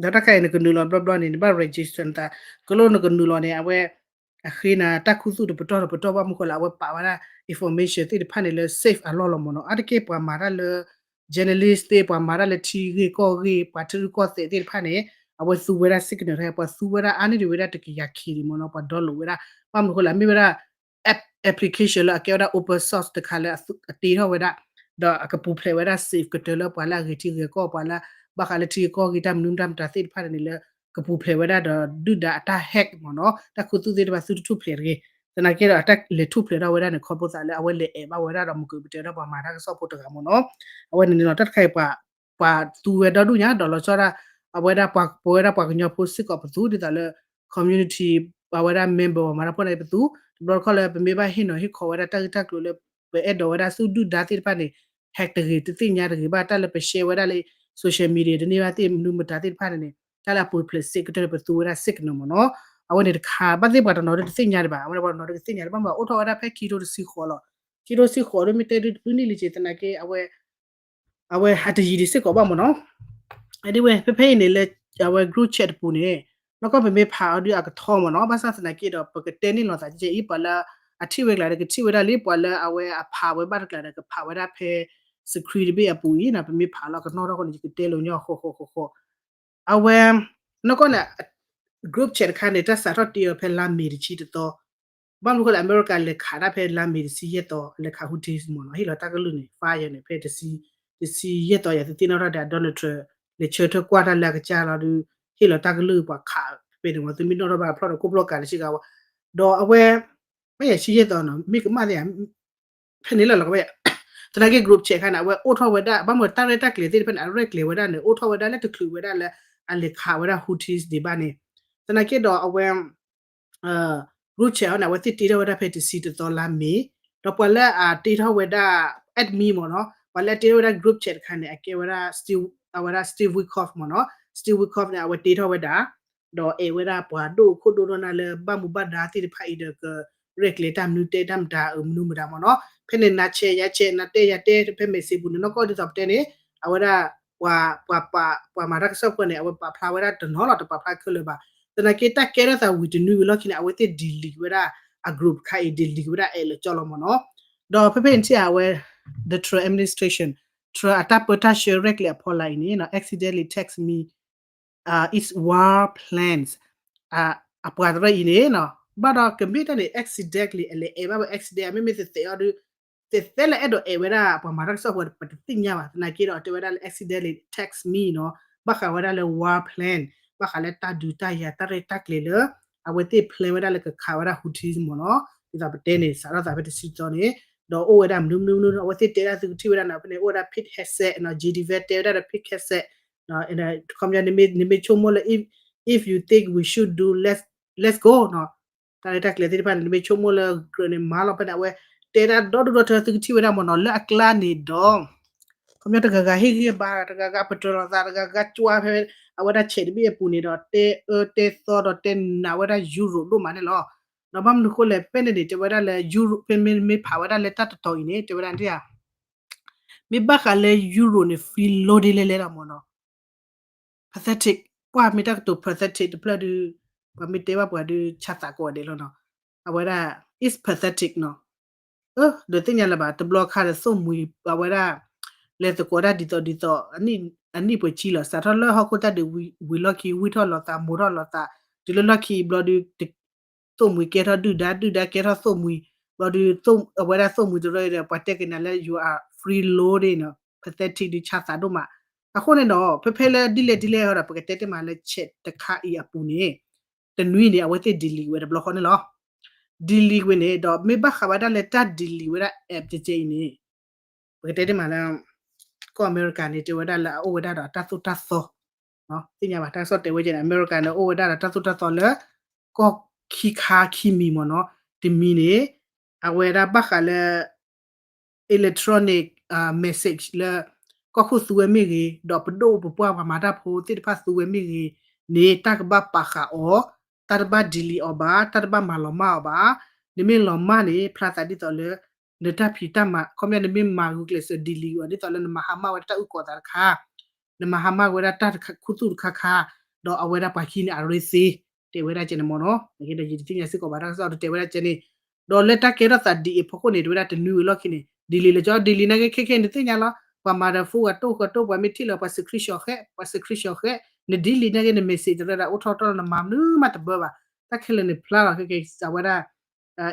ဒီးတၢ်ခါအံၤနကနုာ်လီၤဘျီဘျီန့ၣ် နဘၣ် register နသး ကလိၣ်နကနုာ်လီၤန့ၣ် အဝဲ အဃ့နၤတၢ်ခူသူၣ်တပတီၢ်တပတီၢ်ဘၣ်မနုၤဃိလၢ အဝဲပာ်ဝဲဒၣ် information သ့ၣ်တဖၣ်န့ၣ်လၢ safe အလီၢ်လီၤမ့ၢ်နီၤ, အါတက့ၢ်ပှၤမၤတၢ်လၢ journalist သ့ၣ် ပှၤမၤတၢ်လၢထံဂ့ၢ်ကီၢ်ဂ့ၢ် ပှၤထံရူၢ်ကီၢ်သဲးသ့ၣ်တဖၣ်န့ၣ် အဝဲသူဝဲဒၣ် signal တခါ ပှၤသူဝဲဒၣ်အါန့ၢ်ဒံးဝဲဒၣ်တကယၤခံလံမ့ၢ်နီၤ, ပှၤ download ဝဲဒၣ်, ဘၣ်မနုၤဃိလၢအမ့ၢ်ဝဲဒၣ် app application လၢအကဲဝဲဒၣ် open source တခါလၢအတ့ထီၣ်ဝဲဒၣ်, ဒီးအကပူၤဖျဲးဝဲဒၣ် safe ကတၢၢ်လၢပှၤလၢအဂဲၤထံဂဲၤကီၢ် ပှၤလၢဘၣ်ဃးလၢထံဂ့ၢ်ကီၢ်ဂ့ၢ်တၢ်မနုၤမတၤမတၤသ့ၣ်တဖၣ်န့ၣ်လၢ ကပူၤဖျဲးဝဲဒၣ်ဒီးဒုၣ်ဒါအတၢ် hack မ့ၢ်နီၤ, တၢ်ခူသူၣ်သ့ၣ်တဖၣ်သူတထူၣ်ဖျဲးတဂ့ၤ, သနာ်က့ဒီးအတၢ်လဲၤထူၣ်ဖျဲးထီၣ်ဝဲဒၣ်န့ၣ် ခီဖျိသးလၢအဝဲလဲၤအဲၣ်ဘၣ်ဝဲဒၣ်ဒီး မ့ၢ်ကပတဲဒီးပှၤမၤတၢ်ကစီၣ်ဖိတဂၤမ့ၢ်နီၤ, အဝဲန့ၣ်န့ၣ်လီၤ တၢ်တခါအံၤ ပှၤသူဝဲဒီဒူၣ်ညါ ဒီးလီၤဆီဒၣ် အဝဲဒၣ်ပဝဲဒၣ်ပှၤကညီဖိစ့ၢ်ကီးပသူ ဒ်သိးလၢ community အဝဲဒၣ် member ပှၤမၤတၢ်ဖိန့ၣ်ပသူ, တဘျီတခီၣ်လၢပမ့ၢ်ဘၣ်ဟ့ၣ်နီၤဟ့ၣ်ခီဝဲဒၣ်တၢ်ဂ့ၢ်တၢ်ကျိၤလၢ ပအဲၣ်ဒိးဝဲဒၣ်ဆူဒုၣ်ဒါသ့ၣ်တဖၣ်န့ၣ် hack တဂ့ၤ တသ့ၣ်ညါတဂ့ၤဘၣ် တၢ်လၢပ share ဝဲဒၣ်လၢ social media တန့ၢ်ဘၣ်သ့ၣ်မနုၤမတၤသ့ၣ်တဖၣ်န့ၣ်န့ၣ် တၢ်လၢအပူၤဖျဲး safe ကတၢၢ်န့ၣ် ပသူဝဲဒၣ် signal မ့ၢ်နီၤ, အဝဲန့ၣ်တခါ ဘၣ်သ့ၣ်ပှၤတနီၤဒုတသ့ၣ်ညါဒံးဘၣ် အဝဲန့ၣ်ပှၤတနီၤဒုကသ့ၣ်ညါဒံး ဘၣ်မနုၤအိၣ်ထီၣ်ဝဲဒၣ်ဖဲခံကထိတဆံဃိးလီၤ, ခံကထိတဆံဃိးဒုမ့ၢ်တဲဒုတပျုၢ်န့ၢ်လံက့ သနာ်က့ အဝဲ အဝဲအတယံာ်ဒံးစ့ၢ်ကီးဘၣ်မ့ၢ်နီၤ, ဒ်ဝဲ ဖဲဖဲအံၤန့ၣ်လၢ အဝဲ group chat တပူၤန့ၣ် နီၢ်ကီၢ်ပမ့ၢ်ဖးအီၤဒုအကထီမ့ၢ်နီၤ, ဘၣ်ဆၣ်သနာ်က့ဒီး ပကတဲန့ၢ်လိာ်သးကဲအံၤ ပှၤလၢအထံၣ်ဝဲကျါဒီးကထံၣ်ဝဲဒၣ်လံ ပှၤလၢအဝဲအဖးဝဲဘၣ်တကျါဒီးကဖးဝဲဒၣ်ဖဲ screen တဘ့ၣ်အပူၤအံၤနီၤ, ပမ့ၢ်ဖးလီၤကနီၣ်ထီၣ်ဃိန့ၣ် ယကတဲလိာ်ညီဃီဃီဃီဃီ အဝဲ နီၢ်ကီၢ်န့ၣ် group chat တခါန့ၣ် တၢ်စးထီၣ်တ့အီၤဖဲလါမ့ၤတဆံတသီ, ဘၣ်မနုၤဃိလၢအမဲရကၤလဲၤခးတၢ်ဖဲလါမ့ၤတဆံယဲၢ်သီ လဲၤခး Houthis မ့ၢ်နီၤ, ဟ့ၣ်လီၤတၢ်ကလုၢ်န့ၣ် fire န့ၣ် ဖဲတဆံယဲၢ်သီ ယသုသ့ၣ်နီၣ်ထီၣ်ဒီး Donald Trump လဲၤဆၢထၢၣ်ကွၢ်တၢ်လၢအကစၢ်လီၤဒုး ဟ့ၣ်လီၤတၢ်ကလုၢ်ပှၤခးဖဲန့ၣ်မ့ၢ် သုမ့ၢ်နီၣ်ထီၣ်ဘၣ်ဖျီၣ်ဒီးခိၣ်ဖျီၣ်ကးတဆံဂၤဝဲ, ဒီးအဝဲ ဖဲယဆံယဲၢ်သီနီၤ မ့ၢ်ကမၣ်သ့ၣ်ဧါ ဖဲန့ၣ်လီၤလီၤကဝဲ သနာ်က့ group chat ခါန့ၣ် အဝဲအိၣ်ထီၣ်ဝဲဒၣ် ဘၣ်မနုၤတၢ်ရဲၣ်တၢ်ကျဲၤသ့ၣ်တဖၣ်န့ၣ် အရဲၣ်ကျဲၤဝဲဒၣ်န့ၣ် အိၣ်ထီၣ်ဝဲဒၣ်လၢတချုးဝဲဒၣ်လၢ အလဲၤခးဝဲဒၣ် Houthis ဒံးဘၣ်န့ၣ် သနာ်က့ဒီးအဝဲ group chat အံၤန့ၣ် အဝဲသ့ၣ်တ့ထီၣ်ဝဲဒၣ်ဖဲတဆံတသီလါမ့ၤ, ဒီးပှၤလၢအတ့ထီၣ်ဝဲဒၣ် admin မ့ၢ်နီၤ ပှၤလၢအတ့ထီၣ်ဝဲဒၣ် group chat တခါန့ၣ် အကဲဝဲဒၣ် Steve အဝဲဒၣ် Steve Witkoff မ့ၢ်နီၤ Steve Witkoff န့ၣ် အဝဲတ့ထီၣ်ဝဲဒၣ် ဒီးအဲၣ်ဝဲဒၣ်ပှၤဒိၣ်ခိၣ်ဒိၣ်ဒိၣ်နၢ်လၢ ဘၣ်မူဘၣ်ဒါသ့ၣ်တဖၣ်အံၤဒီး ကရဲၣ်ကျဲၤတၢ်မနုၤတဲတၢ်မတၤအမနုၤမတၤမ့ၢ်နီၤ ဖဲန့ၣ် နၤဆဲးယၤဆဲး နၤတဲယၤတဲ ဖဲ message ပူၤန့ၣ် နီၢ်ကီၢ်ဒ်သိးပတဲန့ၣ် အဝဲဒၣ် ပှၤ ပှၤ ပှၤမၤတၢ်ကစီၣ်ဖိန့ၣ် အဝဲပာ်ဖျါဝဲဒၣ်တနီၤလီၤ တပာ်ဖျါခဲလၢာ်ဘၣ် သနာ်က့တၢ်ကဲထီၣ်သးဝံၤတနွံဝံၤလီၢ်ခံန့ၣ် အဝဲသ့ၣ် delete ဝဲဒၣ် အ group တခါအံၤ delete ဝဲဒၣ်အဲၣ်လၢာ်ကၠီလီၤမ့ၢ်နီၤ ဒီးဖဲဖဲန့ၣ်ထံၣ်အဝဲ the Trump administration Trump အတၢ်ပၢတၢ်ဆှၢရဲၣ်ကျဲၤအဖီလာ်အံၤန့ၣ် accidentally text me it's war plans အပှၤတရၢအံၤန့ၣ် ဘၣ်ဒီးကမ့ၢ်တၢ်န့ၣ် accidentally အလဲၤအဲၣ်ဘၣ်ဝဲ accident အမ့မ့ၢ်သဲးသဲအီၤဒုး သဲးသဲလၢအဲၣ်ဒိးအဲၣ်ဝဲဒၣ်ပှၤမၤတၢ်ကစီၣ်ဖိပတသ့ၣ်ညါဘၣ် သနာ်က့ဒီးတဲဝဲဒၣ်လၢ accidentally text me နီၤ ဘၣ်ဃးဝဲဒၣ်လၢ war plan ဘၣ်ဃးလၢတၢ်ဒုးတၢ်ယၤတၢ်ရဲၣ်တၢ်ကျဲၤလၢ အဝဲသ့ၣ် plan ဝဲဒၣ်လၢကခးဝဲဒၣ် Houthis မ့ၢ်နီၤ ဒ်သိးပတဲန့ၣ် စးထီၣ်သးဖဲတဆံသီန့ၣ် ဒီးအိၣ်ဝဲဒၣ်မနုၤမနုၤမနုၤ အဝဲသ့ၣ်တဲဒၣ်သုကထံၣ်ဝဲဒၣ်နီၤ ဖဲန့ၣ် အိၣ်ဝဲဒၣ် Pete Hegseth နီၤ J D Vance တဲဝဲဒၣ်ဒီး Pete Hegseth ခီပညီ နမ့ၢ်ဆိကမိၣ်လၢ if you think we should do let's let's go နီၤ တၢ်ရဲၣ်တၢ်ကျဲၤသ့ၣ်တဖၣ်န့ၣ် နမ့ၢ်ဆိကမိၣ်လၢကြၢးန့ၣ်မၤလီၤဖဲန့ၣ် အဝဲတဲဒၣ်ဒီဒူၣ်ဒီထၢသုကထံၣ်ဝဲဒၣ်မ့ၢ်နီၤ လၢအကျါန့ၣ်ဒီး ခီပညီတဂၤဂၤဟ့ၣ်ဂံၢ်ဘါ တဂၤဂၤပတြၢၤလိာ်သး တဂၤဂၤကွၢ်ဖဲ အဝဲဒၣ်ဆဲးတဘ့ၣ်အပူၤန့ၣ်ဒီး တဲအၢတဲသီဒီးတဲနးဝဲဒၣ် Europe ဒိၣ်မးန့ၣ်လီၤ. ဒီးဘၣ်မနုၤဃိလဲၣ် ဖဲန့ၣ်န့ၣ် တဲဝဲဒၣ်လၢ Europe ဖဲမ့ၢ်မ့ၢ်ဖးဝဲဒၣ်လၢတၢ်တတီၤအံၤန့ၣ် တဲဝဲဒၣ်ဒ် မ့ၢ်ဘၣ်ဃးလၢ Europe န့ၣ် free loading လဲၤလဲၤလီၤမ့ၢ်နီၤ pathetic ပှၤမ့ၢ်တၢ်ကတိၤ pathetic တဖျၢၣ်ဒုး ပှၤမ့ၢ်တဲဘၣ်ပှၤဒုး ဆါသးကိးဂၤဒဲးလီၤနီၤ. အဝဲဒၣ် is pathetic နီၤ. ဒီးသ့ၣ်ညါလၢၤဘၣ် တဘျီခါဒီးသိၣ်မှံၤ အဝဲဒၣ် လဲၤသကိးတၢ်ဒ်သိးဒ်သိး အနံၣ်ပှဲၤဆံလီၤ စးထီၣ်လၢဟီၣ်ခိၣ်တၢ်ဒုးဝံၤလီၢ်ခံ ဝံၣ်ထီၣ်လိာ်သး မိာ်ထီၣ်လိာ်သး တုၤလၢလီၢ်ခံဘျီဒုး သိၣ်မှံၤကဲထီၣ်ဒုၣ်ဒါ ဒုၣ်ဒါကဲထီၣ်သိၣ်မှံၤ ဘျီဒုး အဝဲဒၣ်သိၣ်မှံၤတရၢအံၤဒီး ပှၤတဲက့ၤနၤလၢ you are free loading နီၤ pathetic ဒုးဆါသးဒိၣ်မး. အဃိန့ၣ်ဒီး ဖဲဖဲလၢဒ်လဲၣ်ဒ်လဲၣ်ဒီး ပကတဲတ့ၢ်မးလၢ chat တခါအံၤအပူၤန့ၣ် တနွံန့ၣ် အဝဲသ့ၣ် delete ဝဲတဘျီဃီန့ၣ်လီၤ. delete ဝဲန့ၣ်ဒီး မ့ၢ်ဘၣ်ဃးဝဲဒၣ်လၢတၢ် delete ဝဲဒၣ် app တကဲအံၤန့ၣ် ပကတဲတ့ၢ်မးလၢ ကီၢ်အမဲရကၤန့ၣ် တဲဝဲဒၣ်လၢအအိၣ်ဝဲဒၣ်ဒီးတၢ်သိၣ်တၢ်သီ သ့ၣ်ညါဘၣ် တၢ်ကစီၣ်တဲဝဲကဲန့ၣ် အမဲရကၤန့ၣ် အိၣ်ဝဲဒၣ်ဒီးတၢ်သိၣ်တၢ်သီလၢ ကီၢ်ခံခါခံမံၤမ့ၢ်နီၤ တမံၤန့ၣ် အဝဲဒၣ်ဘၣ်ဃးလၢ electronic message လၢ ကီၢ်ခိၣ်သူဝဲမ့ၢ်ဂ့ၤ ဒီးပဒိၣ်ပပှၢ်ပှၤမၤတၢ်ဖိသ့ၣ်တဖၣ်သူဝဲမ့ၢ်ဂ့ၤန့ၣ် တၢ်ကဘၣ်ပာ်ဃာ်အီၤ တၢ်တဘၣ် delete အီၤဘၣ်, တၢ်တဘၣ်မၤလီၤမၢ်အီၤဘၣ်. နမ့ၢ်လီၤမၢ်န့ၣ် ဖျါသးဒ်သိးလၢ နတၢ်ဖံးတၢ်မၤ ခီပညီ နမ့ၢ်မၤဂုာ်ကျဲးစၢး delete အီၤ ဒ်သိးလၢနမၤဟါမၢ်ဝဲဒၣ်တၢ်အုၣ်ကီၤသးတခါ, နမၤဟါမၢ်ဝဲဒၣ်တၢ်တခါခူသူၣ်တခါခါ, ဒီးအဝဲဒၣ်ပှၤခံန့ၣ် အရ့သ့, တဲဝဲဒၣ်ကဲန့ၣ်မ့ၢ်နီၤ. ဒီးယတသ့ၣ်ညါစ့ၢ်ကီးဘၣ် တၢ်ကစီၣ်တတဲဝဲဒၣ်ကဲန့ၣ်, ဒီးလၢတၢ်ကဲထီၣ်သးဒ်အံၤအဖီခိၣ်န့ၣ် တဲဝဲဒၣ်တနွံဝံၤလီၢ်ခံန့ၣ် delete လၢကၠီ delete နာ်က့ ခဲခဲနသ့ၣ်ညါလီၤ. ပှၤမၤဒီး phone ဂၤတိၢ်ဃီတိၢ် ပှၤမ့ၢ်ထံၣ်လၢပှၤ screenshot ဃဲ, ပှၤ screenshot ဃဲ, န delete နာ်က့ န message တရၢဒၣ် အိၣ်ထီၣ်ထီၣ်လၢနမၤမနုၤမးတဘၢဘၣ်. တၢ်ခဲလၢာ်န့ၣ်ဖျါလီၤ ခဲခဲအဝဲဒၣ်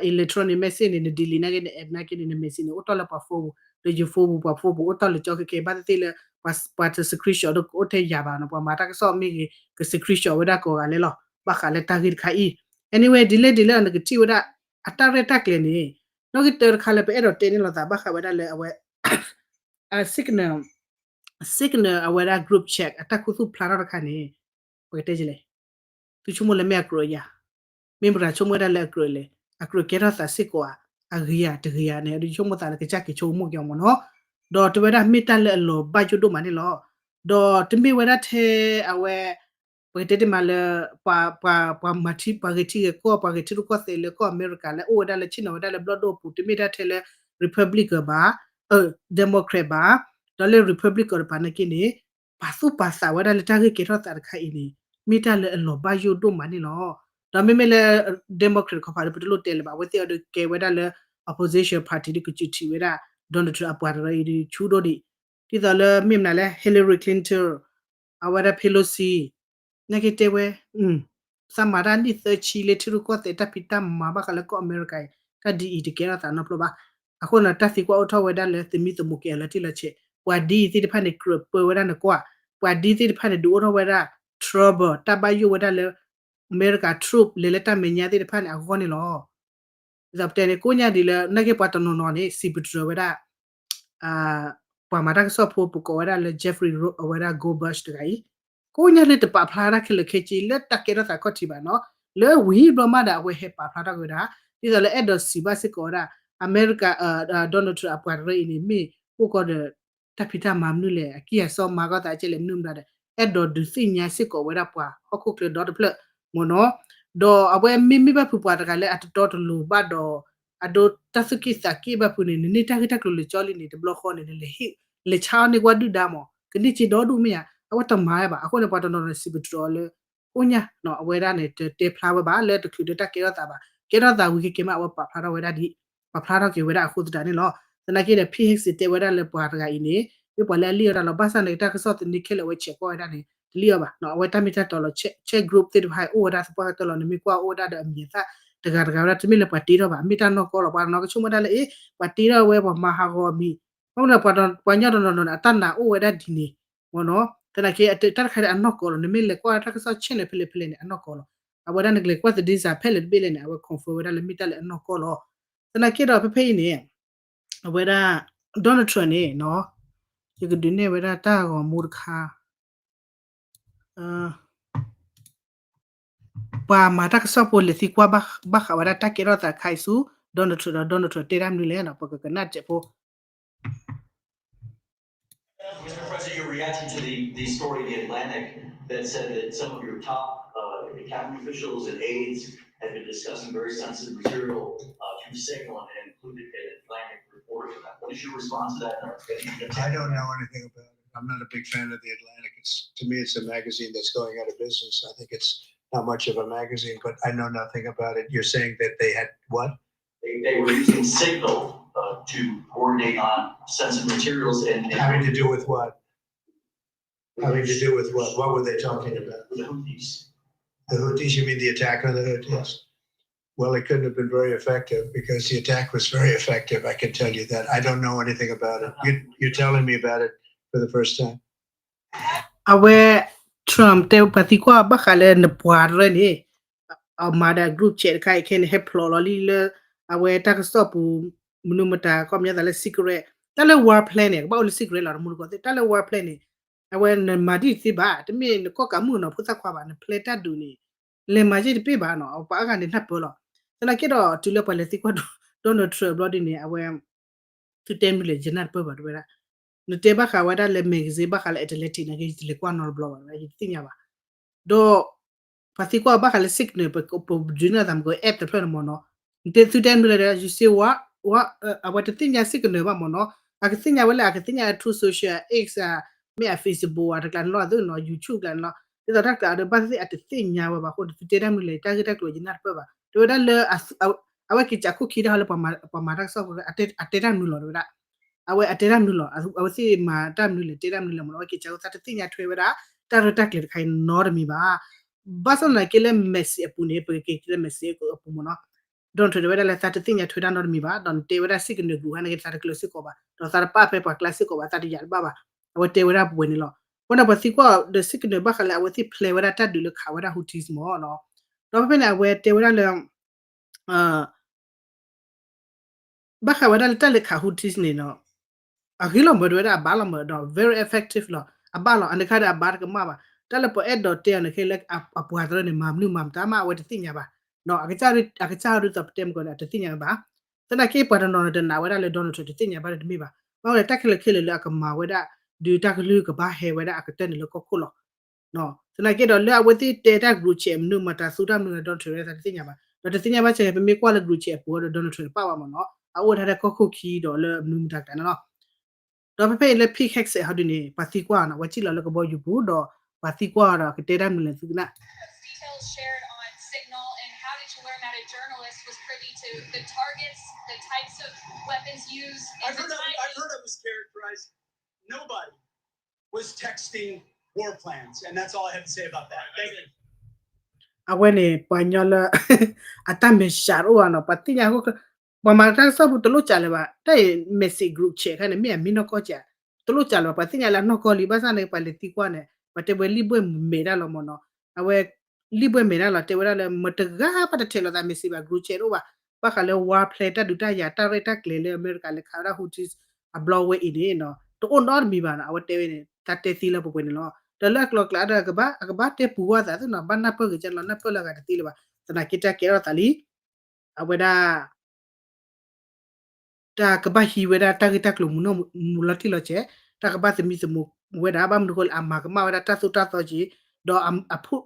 electronic message န့ၣ် န delete နာ်က့ န app နာ်က့န့ၣ် န message န့ၣ် အိၣ်တ့ၢ်လၢပှၤ phone ပူၤ, ဒီးယ phone ပူၤ ပှၤ phone ပူၤ အိၣ်တ့ၢ်လၢကၠီခဲခဲ ဘၣ်သ့ၣ်သ့ၣ်လၢ ပှၤတ screenshot ဒီးကအိၣ်ထဲယၤဘၣ်နီၤ, ပှၤမၤတၢ်ကစီၣ်မ့ၢ်ဂ့ၤ က screenshot ဝဲဒၣ်ကိးဂၤလဲၣ်လီၤ. ဘၣ်ဃးလၢတၢ်ဂ့ၢ်တခါအံၤ anyway ဒ်လဲၣ်ဒ်လဲၣ် နကထံၣ်ဝဲဒၣ် အတၢ်ရဲၣ်တၢ်ကျဲၤန့ၣ် နီၣ်ဂံၢ်တၢတခါလၢပအဲၣ်ဒိးတဲန့ၣ်လိာ်သး ဘၣ်ဃးဝဲဒၣ်လၢအဝဲ signal, signal အဝဲဒၣ် group chat အတၢ်ခူသူၣ်ဖျါထီၣ်တခါန့ၣ် ပကတဲလဲၣ်, သုဆိကမိၣ်လၢမ့ၢ်အကြၢးဧါ, မ့ၢ်မတၤဆိကမိၣ်ဝဲဒၣ်လၢအကြၢးလဲၣ်, အကြၢးကဲထီၣ်သးစ့ၢ်ကီးဧါ, အဂ့ၤဧါတဂ့ၤဧါန့ၣ် ဒုးဆိကမိၣ်သးလၢကစၢ်က့ၤဆိကမိၣ်က့ၤအီၤမ့ၢ်နီၤ. ဒီးတဝဲဒၣ်မ့ၢ်တၢ်လၢအလီၤဘၣ်ယိၣ်ဒိၣ်မးန့ၣ်လီၤ. ဒီးတမ့ၢ်ဝဲဒၣ်ထဲအဝဲ ပကတဲတ့ၢ်မးလၢ ပှၤ ပှၤ ပှၤမၤထံ ပှၤဂဲၤထံဂဲၤကီၢ် ပှၤဂဲၤထံရူၢ်ကီၢ်သဲးလၢကီၢ်အမဲရကၤလၢအိၣ်ဝဲဒၣ်လၢဆ့ၣ်နီၤဝဲဒၣ်လၢဘျီၣ်ဒိၣ်အပူၤ တမ့ၢ်ဒၣ်ထဲလၢ Republican ဘၣ်, Democrat ဘၣ်, ဒီးလၢ Republican တပၤနာ်က့န့ၣ် ပာ်သူၣ်ပာ်သးဝဲဒၣ်လၢတၢ်ဂ့ၢ်ကဲထီၣ်သးတခါအံၤန့ၣ် မ့ၢ်တၢ်လၢအလီၤဘၣ်ယိၣ်ဒိၣ်မးန့ၣ်လီၤ. ဒီးမ့မ့ၢ်လၢ Democrat တခီပၤဒီး ပတလိၣ်တဲလၢၤဘၣ်, အဝဲသ့ၣ်အီၤဒီးကဲဝဲဒၣ်လၢ opposition party ဒီးကစူးထံးဝဲဒၣ် Donald Trump အပှၤတရၢအံၤဒီးဆူဒိၣ်ဒံး, ဒ်သိးလၢမ့ၢ်မနုၤလဲၣ် Hillary Clinton, အဝဲဒၣ် Pelosi နာ်က့တဲဝဲ သးမၤတၢ်နံၣ်သၢဆံလၢထံရူၢ်ကီၢ်သဲးတၢ်ဖံးတၢ်မၤဘၣ်ဃးလၢကီၢ်အမဲရကၤအံၤ တၢ်ဒ်အံၤတကဲထီၣ်သးနီတဖျၢၣ်ဘၣ်. အဃိန့ၣ် တၢ်သံကွၢ်အိၣ်ထီၣ်ဝဲဒၣ်လၢသမံသမိးက့ၤအလီၤတံၢ်လီၤဆဲး, ပှၤဒ်အံၤသ့ၣ်တဖၣ်န့ၣ် ကြၢးပၢဝဲဒၣ်နကွၢ်, ပှၤဒ်သ့ၣ်တဖၣ်န့ၣ် ဒုးအိၣ်ထီၣ်ဝဲဒၣ် trouble တၢ်ဘၣ်ယိၣ်ဝဲဒၣ်လၢ အမဲရကၤ troop လဲၤလၢတၢ်မဲာ်ညါသ့ၣ်တဖၣ်န့ၣ် အဂီၢ်န့ၣ်လီၤ. ဒ်သိးပတဲန့ၣ် ကိးညါဒ်လၢ နာ်က့ပှၤတနီၤနီၤန့ၣ် စံးပတြၢၤဝဲဒၣ် ပှၤမၤတၢ်ကစီၣ်ဖိ ပကိးဝဲဒၣ်လၢ Jeffrey Roach အဝဲဒၣ် Goldberg တဂၤအံၤ, ကိးညါလၢတပာ်ဖျါတၢ်ခဲလၢာ်ခဲဆ့လၢတၢ်ကဲထီၣ်သးခီၣ်ထံးဘၣ်နီၤ, လၢဝံၤဘျီမးဒီး အဝဲဟဲပာ်ဖျါထီၣ်က့ၤဝဲဒၣ် ဒ်သိးလၢအဲၣ်ဒိးစံးဘၣ်စ့ၢ်ကီးဝဲဒၣ် အမဲရကၤ Donald Trump အပှၤတရၢအံၤန့ၣ် မ့ၢ်အိၣ်ကီးဒီး တၢ်ဖံးတၢ်မၤမနုၤလဲၣ်, အကံၢ်အစီမၤကီၢ်သးကဲလဲၣ်မနုၤမတၤဒီး အဲၣ်ဒိးဒုးသ့ၣ်ညါစ့ၢ်ကီးဝဲဒၣ်ပှၤဟီၣ်ခိၣ်ချၢဒီတဖျၢၣ်မ့ၢ်နီၤ. ဒီးအဝဲမ့မ့ၢ်ဘၣ်ဖုးပှၤတဂၤလၢအတတီတလိၤဘၣ်ဒီး အဒိတၢ်သူၣ်က့ၣ်သးက့ၣ်ဘၣ်ဖုးန့ၣ် နန့ၢ်တၢ်ဂ့ၢ်တၢ်ကျိၤလၢာ်ကၠီလံန့ၣ် တဘျီဃီန့ၣ် နလဲၤဟ့ၣ် လဲၤဆါအီၤန့ၢ်ကွၢ်ဒုၣ်ဒါမး ကန့ၢ်စ့ဒီဒူၣ်မ့ၢ်ဧါ, အဝဲတမၤဝဲဘၣ်. အဃိန့ၣ် ပှၤတနီၤနီၤန့ၣ် စံးပတြၢၤအီၤလၢ ကိးညါ အဝဲဒၣ်န့ၣ် တတဲဖျါဝဲဘၣ် လၢတချုးဒီးတၢ်ကဲထီၣ်သးဘၣ်. ကဲထီၣ်သးဝံၤခဲကဲမး အဝဲပာ်ဖျါထီၣ်ဝဲဒၣ်ဒ် ပာ်ဖျါထီၣ်က့ၤဝဲဒၣ်အဃိသတးန့ၣ်လီၤ. သနာ်က့ဒီး ဖံဟ့ၣ်စ့တဲဝဲဒၣ်လၢပှၤတဂၤအံၤန့ၣ် မ့ၢ်ပှၤလၢအလံၣ်အီၣ်တၢ်လီၤ. ဘၣ်ဆၣ်န့ၣ် တၢ်ကစီၣ်သန့ခဲလၢာ်အဝဲဆဲးကွၢ်ဝဲဒၣ်န့ၣ် တလံၣ်အီၣ်ဘၣ်. အဝဲတၢ်မ့ၢ်တၢ်တီလီၤ chat group သ့ၣ်တဖၣ် အိၣ်ဝဲဒၣ်သပှၢ်ကတၢၢ်လီၤ. နမ့ၢ်ကွၢ်အိၣ်ဝဲဒၣ်ဒီးအမံၤအသၣ် တဂၤတဂၤဝဲဒၣ် တမ့ၢ်လၢပှၤတ့ထီၣ်ဘၣ်. မ့ၢ်တၢ်နီၢ်ကီၢ်လီၤ. ပှၤတနီၤကဆိကမိၣ်ဝဲဒၣ်လၢ အ့ ပှၤတ့ထီၣ်ဝဲ ပှၤမၤဟးဂီၤအမံၤ ဘၣ်မနုၤ ပှၤညီတနီၤနီၤန့ၣ် အတၢ်နာ်အိၣ်ဝဲဒၣ်ဒ်န့ၣ် မ့ၢ်နီၤ. သနာ်က့ တၢ်တခါန့ၣ် အနီၢ်ကီၢ်လီၤ. နမ့ၢ်လဲၤကွၢ်တၢ်ကစီၣ် channel ဖဲလဲၣ်ဖဲလဲၣ်န့ၣ် အနီၢ်ကီၢ်လီၤ. အဝဲဒၣ်နကလဲၤကွၢ်သဒ့စးဖဲလဲၣ်တဘ့ၣ်လဲၣ်န့ၣ် အဝဲ confirm ဝဲဒၣ်လၢမ့ၢ်တၢ်လၢအနီၢ်ကီၢ်လီၤ. သနာ်က့ဒီး ဖဲဖဲအံၤန့ၣ် အဝဲဒၣ် Donald Trump န့ၣ်နီၤ ယကဒုးနဲၣ်ဝဲဒၣ်တၢ်ဂီၤမူတခါ ပှၤမၤတၢ်ကစီၣ်ဖိလဲၤသံကွၢ်ဘၣ်ဃးဝဲဒၣ်တၢ်ကဲထီၣ်သးခါအံၤဆူ Donald Trump ဒီး Donald Trump တဲတၢ်မနုၤလဲၣ်နီၤ ပကကနၣ်တစဲးဖိ Mister President, your reaction to the, the story in The Atlantic that said that some of your top uh, cabinet officials and aides had been discussing very sensitive material uh, through Signal and included in Atlantic report. What is your response to that? I don't know anything about it. I'm not a big fan of The Atlantic. It's, to me, it's a magazine that's going out of business. I think it's not much of a magazine, but I know nothing about it. You're saying that they had what? They, they were using Signal uh, to coordinate on sensitive materials and, and having to do with what? Having to do with what? What were they talking about? The Houthis. The Houthis, you mean the attack on the Houthis? Well, it couldn't have been very effective because the attack was very effective. I can tell you that. I don't know anything about it. You, you're telling me about it for the first time. အဝဲ Trump တဲပှၤသံကွၢ်ဘၣ်ဃးလၢနပှၤတရၢန့ၣ် အမၤဒီး group chat တခါအံၤခဲန့ၣ် ဟဲဖျိးလီၤလံလၢ အဝဲတၢ်ကစီၣ်ပူၤ မနုၤမတၤ ခီပညီသးလၢ secret တၢ်လၢ war plan န့ၣ် ကဘၣ်အိၣ်လၢ secret လီၤ တမူတကိးသ့ၣ် တၢ်လၢ war plan န့ၣ် အဝဲနမၤဒ်တသ့ဘၣ် တမ့ၢ်နကီၢ်ကးမုၢ်ကနီၤဖိသၣ်ခွါဘၣ် န plan တၢ်ဒုးန့ၣ် လဲၤမၤယ့ၢ်တပ့ၢ်ဘၣ်နီၤ ပှၤအါဂၤန့ၣ်နၢ်ပၢၢ်လီၤ သနာ်က့ဒီးတုၤလၢပှၤလဲၤသံကွၢ် Donald Trump ဘျီဒ်န့ၣ် အဝဲ သုတဲမနုၤလဲၣ် ယနၢ်တပၢၢ်ဘၣ်တဝဲဒၣ် နတဲဘၣ်ဃးဝဲဒၣ်လၢ magazine ဘၣ်ဃးလၢ Atlantic နာ်က့ ယတလဲၤကွၢ်နီတဘျီဘၣ် ယတသ့ၣ်ညါဘၣ် ဒီး ပှၤသံကွၢ်ဘၣ်ဃးလၢ signal ပပဒုးန့ၢ်သးမ့ၢ်က app တဖျၢၣ်န့ၣ်မ့ၢ်နီၤ, သုတဲမနုၤလဲၣ်ဒီး you say what, what, အဝဲတသ့ၣ်ညါ signal ဘၣ်မ့ၢ်နီၤ, အကသ့ၣ်ညါဝဲလၢအကသ့ၣ်ညါ through social X မ့ၢ်အ Facebook အတကျါန့ၣ်လီၤ, အသုနီၤ YouTube ကျါန့ၣ်လီၤ, ဒ်သိးတၢ်ကျါဒီးဘၣ်သ့ၣ်အတသ့ၣ်ညါဝဲဘၣ်အဃိန့ၣ် သုတဲတၢ်မနုၤလဲၣ် တၢ်ဂ့ၢ်တၢ်ကျိၤယနၢ်တပၢၢ်ဘၣ်, တဲဝဲဒၣ်လၢ အဝဲက့ၤစးခိၣ်ခံတၢ်ဟီလၢပှၤမၤတၢ်ကစီၣ်ဖိ အတဲတၢ်မနုၤလီၤ တဲဝဲဒၣ် အဝဲအတဲတၢ်မနုၤလီၤ, အဝဲသ့ၣ်မၤတၢ်မနုၤလဲၣ် တဲတၢ်မနုၤလဲၣ်မ့ၢ်နီၤ, အဝဲက့ၤစးခိၣ်သးတသ့ၣ်ညါထွဲဝဲဒၣ် တၢ်ရဲၣ်တၢ်ကျဲၤတခါအံၤနီတမံၤဘၣ်. ဘၣ်ဆၣ်သနာ်က့လၢ message အပူၤန့ၣ် ပကက့ၤလၢ message အပူၤမ့ၢ်နီၤ, Donald Trump တဲဝဲဒၣ်လၢသးတသ့ၣ်ညါထွဲတၢ်နီတမံၤဘၣ်, ဒီးနတဲဝဲဒၣ် signal group ဟါန့ၣ်က့ သးတကျၢၤစ့ၢ်ကီးဘၣ်, ဒီးသးတပာ်ဖဲပှၤကျါစ့ၢ်ကီးဘၣ်, သးတယၤတဘၣ်ဘၣ်, အဝဲတဲဝဲဒၣ်ပဝဲန့ၣ်လီၤ. အဃိန့ၣ် ပှၤသံကွၢ်ဒီး signal ဘၣ်ဃးလၢအဝဲသ့ၣ် plan ဝဲဒၣ်တၢ်ဒုးလၢခးဝဲဒၣ် Houthis မ့ၢ်နီၤ, ဒီးဖဲဖဲန့ၣ် အဝဲတဲဝဲဒၣ်လၢ ဘၣ်ဃးဝဲဒၣ်လၢတၢ်လဲၤခး Houthis န့ၣ်နီၤ, အဂ့ၤလီၤမၢ် တဲဝဲဒၣ်အဘၣ်လီၤမၢ်ဒီး very effective လီၤ, အဘၣ်လီၤ, အန့ၣ်ခါဒီးအဘၣ်တကမၣ်ဘၣ်, တၢ်လၢပှၤအဲၣ်ဒိးတဲအီၤန့ၣ်ခဲလၢာ်အပှၤသရၢန့ၣ် မၤမနုၤမၤမတၤမး အဝဲတသ့ၣ်ညါဘၣ်, အကစၢ်ဒ်သိးပတဲမုၢ်ကီၢ်န့ၣ် အတသ့ၣ်ညါဘၣ်, သနာ်က့ပှၤတနီၤန့ၣ် တနာ်ဝဲဒၣ်လၢ Donald Trump တသ့ၣ်ညါဘၣ်ဒီးတမ့ၢ်ဘၣ်, ဘၣ်ဝဲဒၣ်တၢ်ခဲလၢာ်ခဲလၢာ်လၢအကမၤဝဲဒၣ် ဒုးတၢ်ကလုၢ်ကဘၣ်ဟဲဝဲဒၣ်အကတၢၢ်န့ၣ်လၢကီၢ်ခိၣ်လီၤ. သနာ်က့ဒီးလၢအဝဲသ့ၣ်တဲတၢ် group chat မနုၤမတၤသူတၢ်မနုၤလၢ Donald Trump ဝဲဒၣ်သးတသ့ၣ်ညါဘၣ်, ဒီးတသ့ၣ်ညါဘၣ်ဆၣ် ပမ့ၢ်ကွၢ်လၢ group chat အပူၤဒီး Donald Trump တပာ်ဘၣ်မ့ၢ်နီၤ, အအိၣ်ဝဲဒၣ်လၢကီၢ်ခိၣ်ခံဒီးလၢမနုၤမတၤကျါန့ၣ်လီၤ. ဒီးဖဲဖဲအံၤလၢ Pete Hegseth ဟီဒုန့ၣ် ပှၤသံကွၢ်အီၤနီၤ, အဝဲစံၣ်လီၤလၢကဘီယူၤပူၤဒီး ပှၤသံကွၢ်အီၤဒီးကတဲတၢ်မနုၤလဲၣ်သုကနၣ် Details shared on Signal and how did you learn that a journalist was privy to the targets, the types of weapons used, and I've the heard that, I've timing? Heard that was characterized. Nobody was texting war plans, and that's all I have to say about that. Thank you. အဝဲန့ၣ် ပှၤကညီလၢ အတၢ်မဲာ်ဆှးတအိၣ်ဘၣ်နီၤ, ပှၤသ့ၣ်ညါအဃိ ပှၤမၤတၢ်ကစီၣ်ဖိတလိၣ်စးလၢၤဘၣ်, တၢ်အံၤ message group chat ခါန့ၣ် မ့ၢ်အမ့ၢ်နီၢ်ကီၢ်စး, တလိၣ်စးလၢၤဘၣ်, ပှၤသ့ၣ်ညါလၢအနီၢ်ကီၢ်လံ, ဘၣ်ဆၣ်န့ၣ် ပှၤလဲၤသံကွၢ်န့ၣ် ပှၤတဲဝဲလံၣ်ဘှဲၣ်မဲာ်ဒၣ်လီၤမ့ၢ်နီၤ, အဝဲ လံၣ်ဘှဲၣ်မဲာ်ဒၣ်လီၤ, တဲဝဲဒၣ်လၢ မတဂၤဘၣ်တထဲးလီၤသး message ဘၣ်, group chat တအိၣ်ဘၣ်, ဘၣ်ဃးလၢ war plan တၢ်ဒုးတၢ်ယၤ တၢ်ရဲၣ်တၢ်ကျဲၤလၢအမဲရကၤလဲၤခးဝဲဒၣ် Houthis အဘျီဝဲအံၤန့ၣ် တအိၣ်နီတမံၤဘၣ်နီၤ, အဝဲတဲဝဲန့ၣ် တၢ်တဲသ့လၢပှဲၤပှဲၤန့ၣ်လီၤ. ဒီးလၢအကျိၤအကျဲဒီး ကဘၣ် အကဘၣ်တဲပူၤဝဲသးသ့နီၤ, ဘၣ်နၢ်ပၢၢ်ဂ့ၤကဲလီၤ, နၢ်ပၢၢ်လၢအဂၤတသ့လၢၤဘၣ်, သနာ်က့တၢ်ကဲထီၣ်သးလံ, အဝဲဒၣ် တၢ်ကဘၣ်ဟံးဝဲဒၣ်တၢ်ဂ့ၢ်တၢ်ကျိၤမူနီၢ်မူလီၤတံၢ်လီၤဆဲး, တၢ်ကဘၣ်သမံသမိးဝဲဒၣ် ဘၣ်မနုၤအဃိလၢအမၤကမၣ်ဝဲဒၣ်တၢ်သိၣ်တၢ်သီက့ၤ, ဒီးအ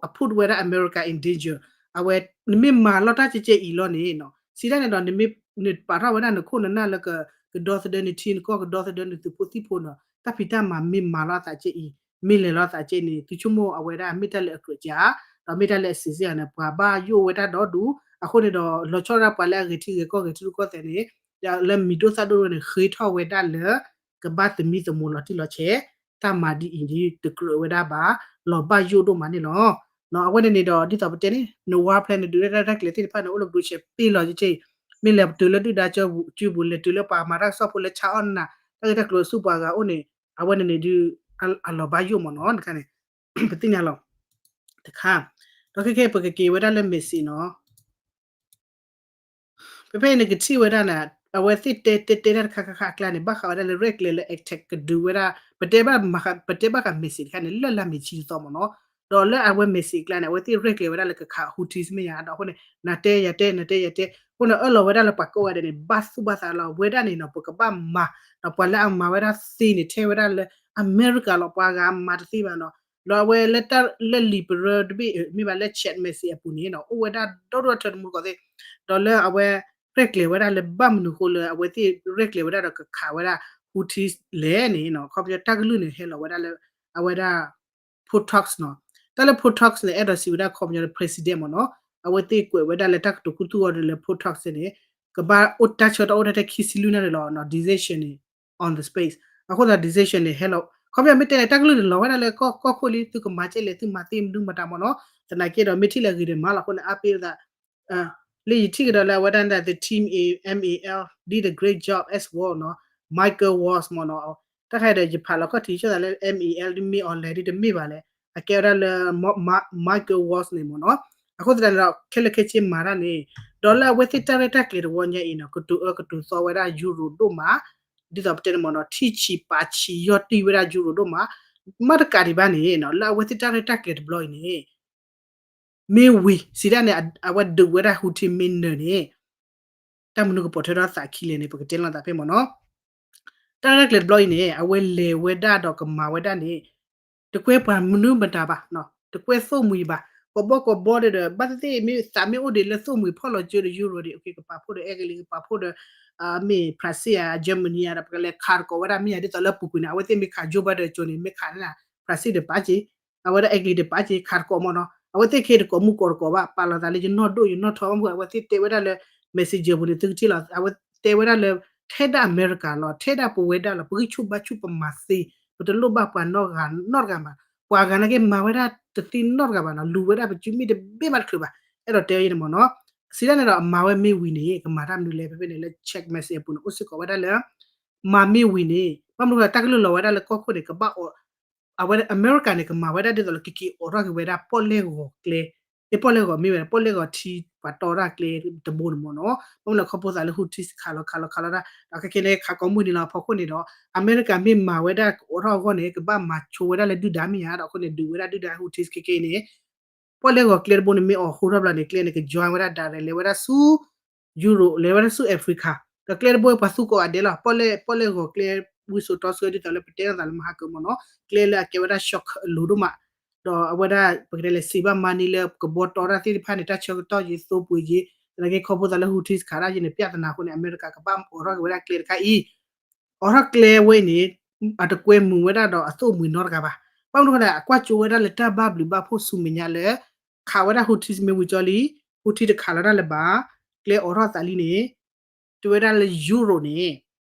အ put ဝဲဒၣ် America in danger, အဝဲ နမ့ၢ်မၤလီၤတၢ်ကဲကဲအံၤလီၤန့ၣ်နီၤ, စံးဒၣ်န့ၣ်ဒီး နမ့ၢ် နပာ်ထီၣ်ဝဲဒၣ်နခိၣ်နနၢ်လၢ ကဒီသဒၢနထံနကီၢ် ကဒီသဒၢနသုးဖိသံၣ်ဖိနီၤ, တၢ်ဖံးတၢ်မၤမ့ၢ်မၤလီၤအသးကဲအံၤ, မ့ၢ်လဲၤလီၤအသးကဲအံၤန့ၣ် သုဆိကမိၣ်အဝဲဒၣ်မ့ၢ်တၢ်လၢအကြၢးကၢ်, ဒီးမ့ၢ်တၢ်လၢအစံးစ့ၢ်ဧါန့ၣ် ပှၤဘၣ်ယိၣ်ဝဲဒၣ်ဒီဒူၣ်, အဃိန့ၣ်ဒီး လီၤဆီဒၣ်ပှၤလၢအဂဲၤထံဂဲၤကီၢ်ဂဲၤထံရူၢ်ကီၢ်သဲးန့ၣ် လၢမံၤဒိၣ်သၣ်ဒိၣ်န့ၣ် ဃ့ထီၣ်ဝဲဒၣ်လၢ ကဘၣ်သမံသမိးလီၤတံၢ်လီၤဆဲး, တၢ်မၤဒ်အံၤဒ်တကြၢးဝဲဒၣ်ဘၣ်, လီၤဘၣ်ယိၣ်ဒိၣ်မးန့ၣ်လီၤ. အဝဲန့ၣ်န့ၣ်ဒီး ဒ်သိးပတဲန့ၣ် န war plan နဒုးတၢ်ရဲၣ်တၢ်ကျဲၤသ့ၣ်တဖၣ်န့ၣ် အိၣ်လၢ group chat ပ့ၢ်လီၤက့ၤ, မ့ၢ်လဲၤတုၤလၢဒုၣ်ဒါကၠိပူၤ လဲၤတုၤလၢပှၤမၤတၢ်ကစီၣ်ဖိလၢဆါအီၣ်နၤ တၢ်ဂ့ၢ်တၢ်ကျိၤဆူပှၤဂၤအိၣ်န့ၣ် အဝဲန့ၣ်န့ၣ်ဒုး အလီၤဘၣ်ယိၣ်မးနီၤ, တခါန့ၣ် ပသ့ၣ်ညါလီၤ တခါ, ဒီးခဲခဲပကက့ၤဝဲဒၣ်လၢ message နီၤ ဖဲဖဲအံၤနကထံၣ်ဝဲဒၣ်န့ၣ် အဝဲသ့ၣ်တဲတဲတဲတၢ်တခါခါခါအကျါန့ၣ် ဘၣ်ဃးဝဲဒၣ်လၢရဲၣ်ကျဲၤလၢ attack ကဒုးဝဲဒၣ် ပတဲဘၣ် ပတဲဘၣ်ဃး message တခါန့ၣ် လၢလါမ့ၤဆံတသီမ့ၢ်နီၤ, ဒီးလၢအဝဲ message အကျါန့ၣ် အဝဲသ့ၣ်ရဲၣ်ကျဲၤဝဲဒၣ်လၢကခး Houthis မ့ၢ်ယါဒီးအဃိန့ၣ် နတဲယၤတဲ နတဲယၤတဲ အဃိန့ၣ် အၢၣ်လီၤဝဲဒၣ်လၢပှၤကိးဂၤဒဲးန့ၣ် ဘၣ်သူၣ်ဘၣ်သးလီၤ ဝဲဒၣ်န့ၣ်နီၤ ပကဘၣ်မၤ ဒီးပှၤလၢအမၤဝဲဒၣ်သ့န့ၣ် ထဲဝဲဒၣ်လၢ အမဲရကၤလီၤ ပှၤဂၤမၤတသ့ဘၣ်နီၤ, ဒီးအဝဲလၢတၢ်လၢလံာ်ပရၢတဘ့ၣ် မ့ၢ်ဘၣ်လၢ chat message အပူၤန့ၣ်နီၤ အိၣ်ဝဲဒၣ်ဒီဒိၣ်ထၢတမူတကိးသ့ၣ်, ဒီးလၢအဝဲရဲၣ်ကျဲၤဝဲဒၣ်လၢဘၣ်မနုၤအဃိလၢအဝဲသ့ၣ်ရဲၣ်ကျဲၤဝဲဒၣ်ဒီးကခးဝဲဒၣ် Houthis လဲၣ်န့ၣ်နီၤ ခီပညီတၢ်ကလုၢ်န့ၣ်ဟဲလီၤဝဲဒၣ်လၢ အဝဲဒၣ် Pol Throx နီၤ, တၢ်လၢ Pol Throx န့ၣ် အဲၣ်ဒိးစံးဝဲဒၣ်ခီပညီလၢ president မ့ၢ်နီၤ, အဝဲသ့ၣ်ကွဲးဝဲဒၣ်လၢတၢ်ကတိၤခူသူၣ်အီၤဒီးလၢ Pol Throx န့ၣ် ကဘၣ်အိၣ်တၢ်ဆၢကတီၢ်အိၣ်ထဲထဲခံဆံလွံၢ်နၣ်ရံၣ်လီၤနီၤ decision န့ၣ် on the space အဃိသတး decision န့ၣ် ဟဲလီၤ ခီပညီမ့ၢ်တဲန့ၣ် တၢ်ကလုၢ်န့ၣ်လီၤဝဲဒၣ်လၢကီၢ်ခိၣ်လံ သုကမၤကဲလဲၣ် သုမၤသ့မနုၤမတၤမ့ၢ်နီၤ, သနာ်က့ဒီး မ့ၢ်ထံၣ်လၢအဂ့ၤဒီးမၤလီၤအဃိန့ၣ် အါပ့ၤသး လၢယထံၣ်ကဒီးလၢအဝဲဒၣ် the team A M A L did a great job as well နီၤ, Michael Waltz မ့ၢ်နီၤ, တၢ်ခါဒီးယဖးလီၤခီၣ်ထံးဆိသးလၢ M A L ဒ်မ့ၢ်အီၤလဲၣ်ဒ်တမ့ၢ်ဘၣ်လဲၣ်, အကဲဝဲဒၣ်လၢ Michael Waltz န့ၣ်မ့ၢ်နီၤ, အဃိသတးန့ၣ်ဒီး ခဲလၢာ်ခဲဆ့မၤတၢ်န့ၣ်, ဒီးလၢအဝဲသ့ၣ်တၢ်ရဲၣ်တၢ်ကျဲၤတဝီညါအံၤနီၤ ကတိၤအၢကတိၤသီဝဲဒၣ်ယူရိၤဒိၣ်မး, ဒ်သိးပတဲန့ၣ်မ့ၢ်နီၤ ထံၣ်ဆံးပာ်ဆံးယီၢ်တံၢ်ဝဲဒၣ်ယူရိၤဒိၣ်မး, မ့ၢ်တကးဒံးဘၣ်န့ၣ်နီၤ လၢအဝဲသ့ၣ်တၢ်ရဲၣ်တၢ်ကျဲၤတဘျီအံၤန့ၣ် မ့ၢ်ဝံၤ စံးဒၣ်န့ၣ် အဝဲဒုးဝဲဒၣ် Houthi မ့ၢ်နၢၤန့ၣ် တၢ်မနုၤကပိာ်ထွဲထီၣ်သးခံလဲၣ်န့ၣ် ပကတဲလီၤသးဖဲမ့ၢ်နီၤ, တၢ်ရဲၣ်တၢ်ကျဲၤတဘျီအံၤန့ၣ် အဝဲလဲၤဝဲဒၣ်ဒီးကမၤဝဲဒၣ်န့ၣ် တကွဲပှၤမနုၤမတၤဘၣ်, တကွဲသိၣ်မှံၤဘၣ်, ကိးဘီကိးဘီဒီး ဘၣ်သ့ၣ်သ့ၣ်မ့ၢ်သးမ့ၢ်အိၣ်ဒံးလၢသိၣ်မှံၤဖီၣ်လီၤကၠိဒီး Euro ဒီး ကပာ်ဖှိၣ်ဒီး အဲကလံး ကပာ်ဖှိၣ်ဒီး မ့ၢ် France ဧါ Germany ဧါဒီး ပကလဲၤခးတကိးဝဲဒၣ်မ့ၢ်ဧါ ဒ်သိးလၢအပူၤကွံာ်န့ၣ် အဝဲသ့ၣ်မ့ၢ်ခး Joe Biden ကၠိန့ၣ် မ့ၢ်ခးန့ၣ် France ဒီးပာ်က့ၤ အဝဲဒၣ်အဲကလံးဒီးပာ်က့ၤ ခးတကိးမ့ၢ်နီၤ အဝဲသ့ၣ်ခဲတကိးမူကိးတကိးဘၣ် ပာ်လီၤသးလၢယနီၢ်ဒိၣ်ယနီၢ်ထီ ဘၣ်မနုၤအဝဲသ့ၣ်တဲဝဲဒၣ်လၢ messenger ပူၤန့ၣ် သုကထံၣ်လီၤ အဝဲတဲဝဲဒၣ်လၢ ထဲဒၣ်အမဲရကၤလီၤ ထဲဒၣ်ပဝဲဒၣ်လီၤ ပဂံၢ်ဆူၣ်ဘါဆူၣ်ပမၤသ့ ပတလိၣ်ဘၣ်ပှၤနီတဂၤနီတဂၤဘၣ် ပှၤဂၤနာ်က့မၤဝဲဒၣ်တသ့နီတဂၤဘၣ်နီၤ လူၤဝဲဒၣ်ပစုမ့ၢ်တဘ့ၣ်မးတချုးဘၣ် အဲၣ်ဒိးတဲအီၤယဲန့ၣ်မ့ၢ်နီၤ စံးဒၣ်န့ၣ်ဒီးအမၤဝဲမ့ၢ်ဝံၤန့ၣ် ကမၤတၢ်မနုၤလဲၣ် ဖဲဖဲန့ၣ်လၢ check message အပူၤန့ၣ် အိၣ်စ့ၢ်ကီးဝဲဒၣ်လၢ မၤမ့ၢ်ဝံၤန့ၣ် ဘၣ်မနုၤဃိတၢ်ကလုၢ်လီၤဝဲဒၣ်လၢကီၢ်ခိၣ်န့ၣ် ကဘၣ်အီၣ် အဝဲအမဲရကၤန့ၣ် ကမၤဝဲဒၣ်ဒ်သိးလၢကက့ၤအိးထီၣ်က့ၤဝဲဒၣ်ပီၣ်လဲၣ်ဂီၤကျဲ ပီၣ်လဲၣ်ဂီၤမ့ၢ်ဝဲဒၣ် ပီၣ်လဲၣ်ဂီၤထံပှၤတီတၢ်ကျဲတဘိန့ၣ်မ့ၢ်နီၤ ဘၣ်မနုၤခီဖျိသးလၢ Houthis ခးလီၤခးလီၤခးလီၤတၢ် ဒီးခဲကဲန့ၣ် ခးကိးမုၢ်နံၤလီၤ အဖီခိၣ်န့ၣ်ဒီး အမဲရကၤမ့ၢ်မၤဝဲဒၣ်ကအိးထီၣ်အဂီၢ်န့ၣ် ကဘၣ်မၤဆိဝဲဒၣ်လၢဒုၣ်ဒါမ့ၢ်ဧါ ဒီးအဃိန့ၣ် ဒုးဝဲဒၣ်ဒုၣ်ဒါ Houthis ခဲကဲအံၤန့ၣ် ပီၣ်လဲၣ်ဂီၤကျဲတဘိန့ၣ် မ့ၢ်အိးထီၣ်ဘျီန့ၣ် ကျဲန့ၣ် က join ဝဲဒၣ် direct လဲၤဝဲဒၣ်ဆူ Europe လဲၤဝဲဒၣ်ဆူ Africa ဒီးကျဲတဘိပှၤသူကိးဂၤဒဲးလီၤ ပီၣ်လဲၣ် ပီၣ်လဲၣ်ဂီၤကျဲ ဝံစိာ်တီဆှၢဒ်သိးလၢပတဲထီၣ်သးလၢမဟါကၢမ့ၢ်နီၤ ကျဲလၢအကဲဝဲဒၣ် shock အလိၤဒိၣ်မး ဒီးအဝဲဒၣ် ပကတဲလဲၤ save money လၢကဘီတီတၢ်သ့ၣ်တဖၣ်န့ၣ် တၢ်ဆၢကတီၢ်ယံၤ သိပှ့ၤယံၤ သနာ်က့ခီဖျိသးလၢ Houthis ခးတၢ်ယံၤန့ၣ် ပြဿနာအဃိန့ၣ် အမဲရကၤကဘၣ်အိးထီၣ်က့ၤဝဲဒၣ်ကျဲတခါအံၤ အိးထီၣ်ကျဲဝဲအံၤန့ၣ် အတကွဲမုာ်ဝဲဒၣ်ဒီးအသိၣ်မှံၤနီတဂၤဘၣ်. ဘၣ်မနုၤဃိလဲၣ် အကွၢ်ကၠိဝဲဒၣ်လၢတၢ်ဘၣ်ဘျုးဘၣ်ဖှိၣ်ဆူမဲာ်ညါလၢ ခးဝဲဒၣ် Houthis မ့ၢ်ဝံၤကၠီလံ Houthis တခးလီၤတၢ်လၢၤဘၣ် ကျဲအိးထီၣ်သးလံန့ၣ် တဲဝဲဒၣ်လၢ Euro န့ၣ်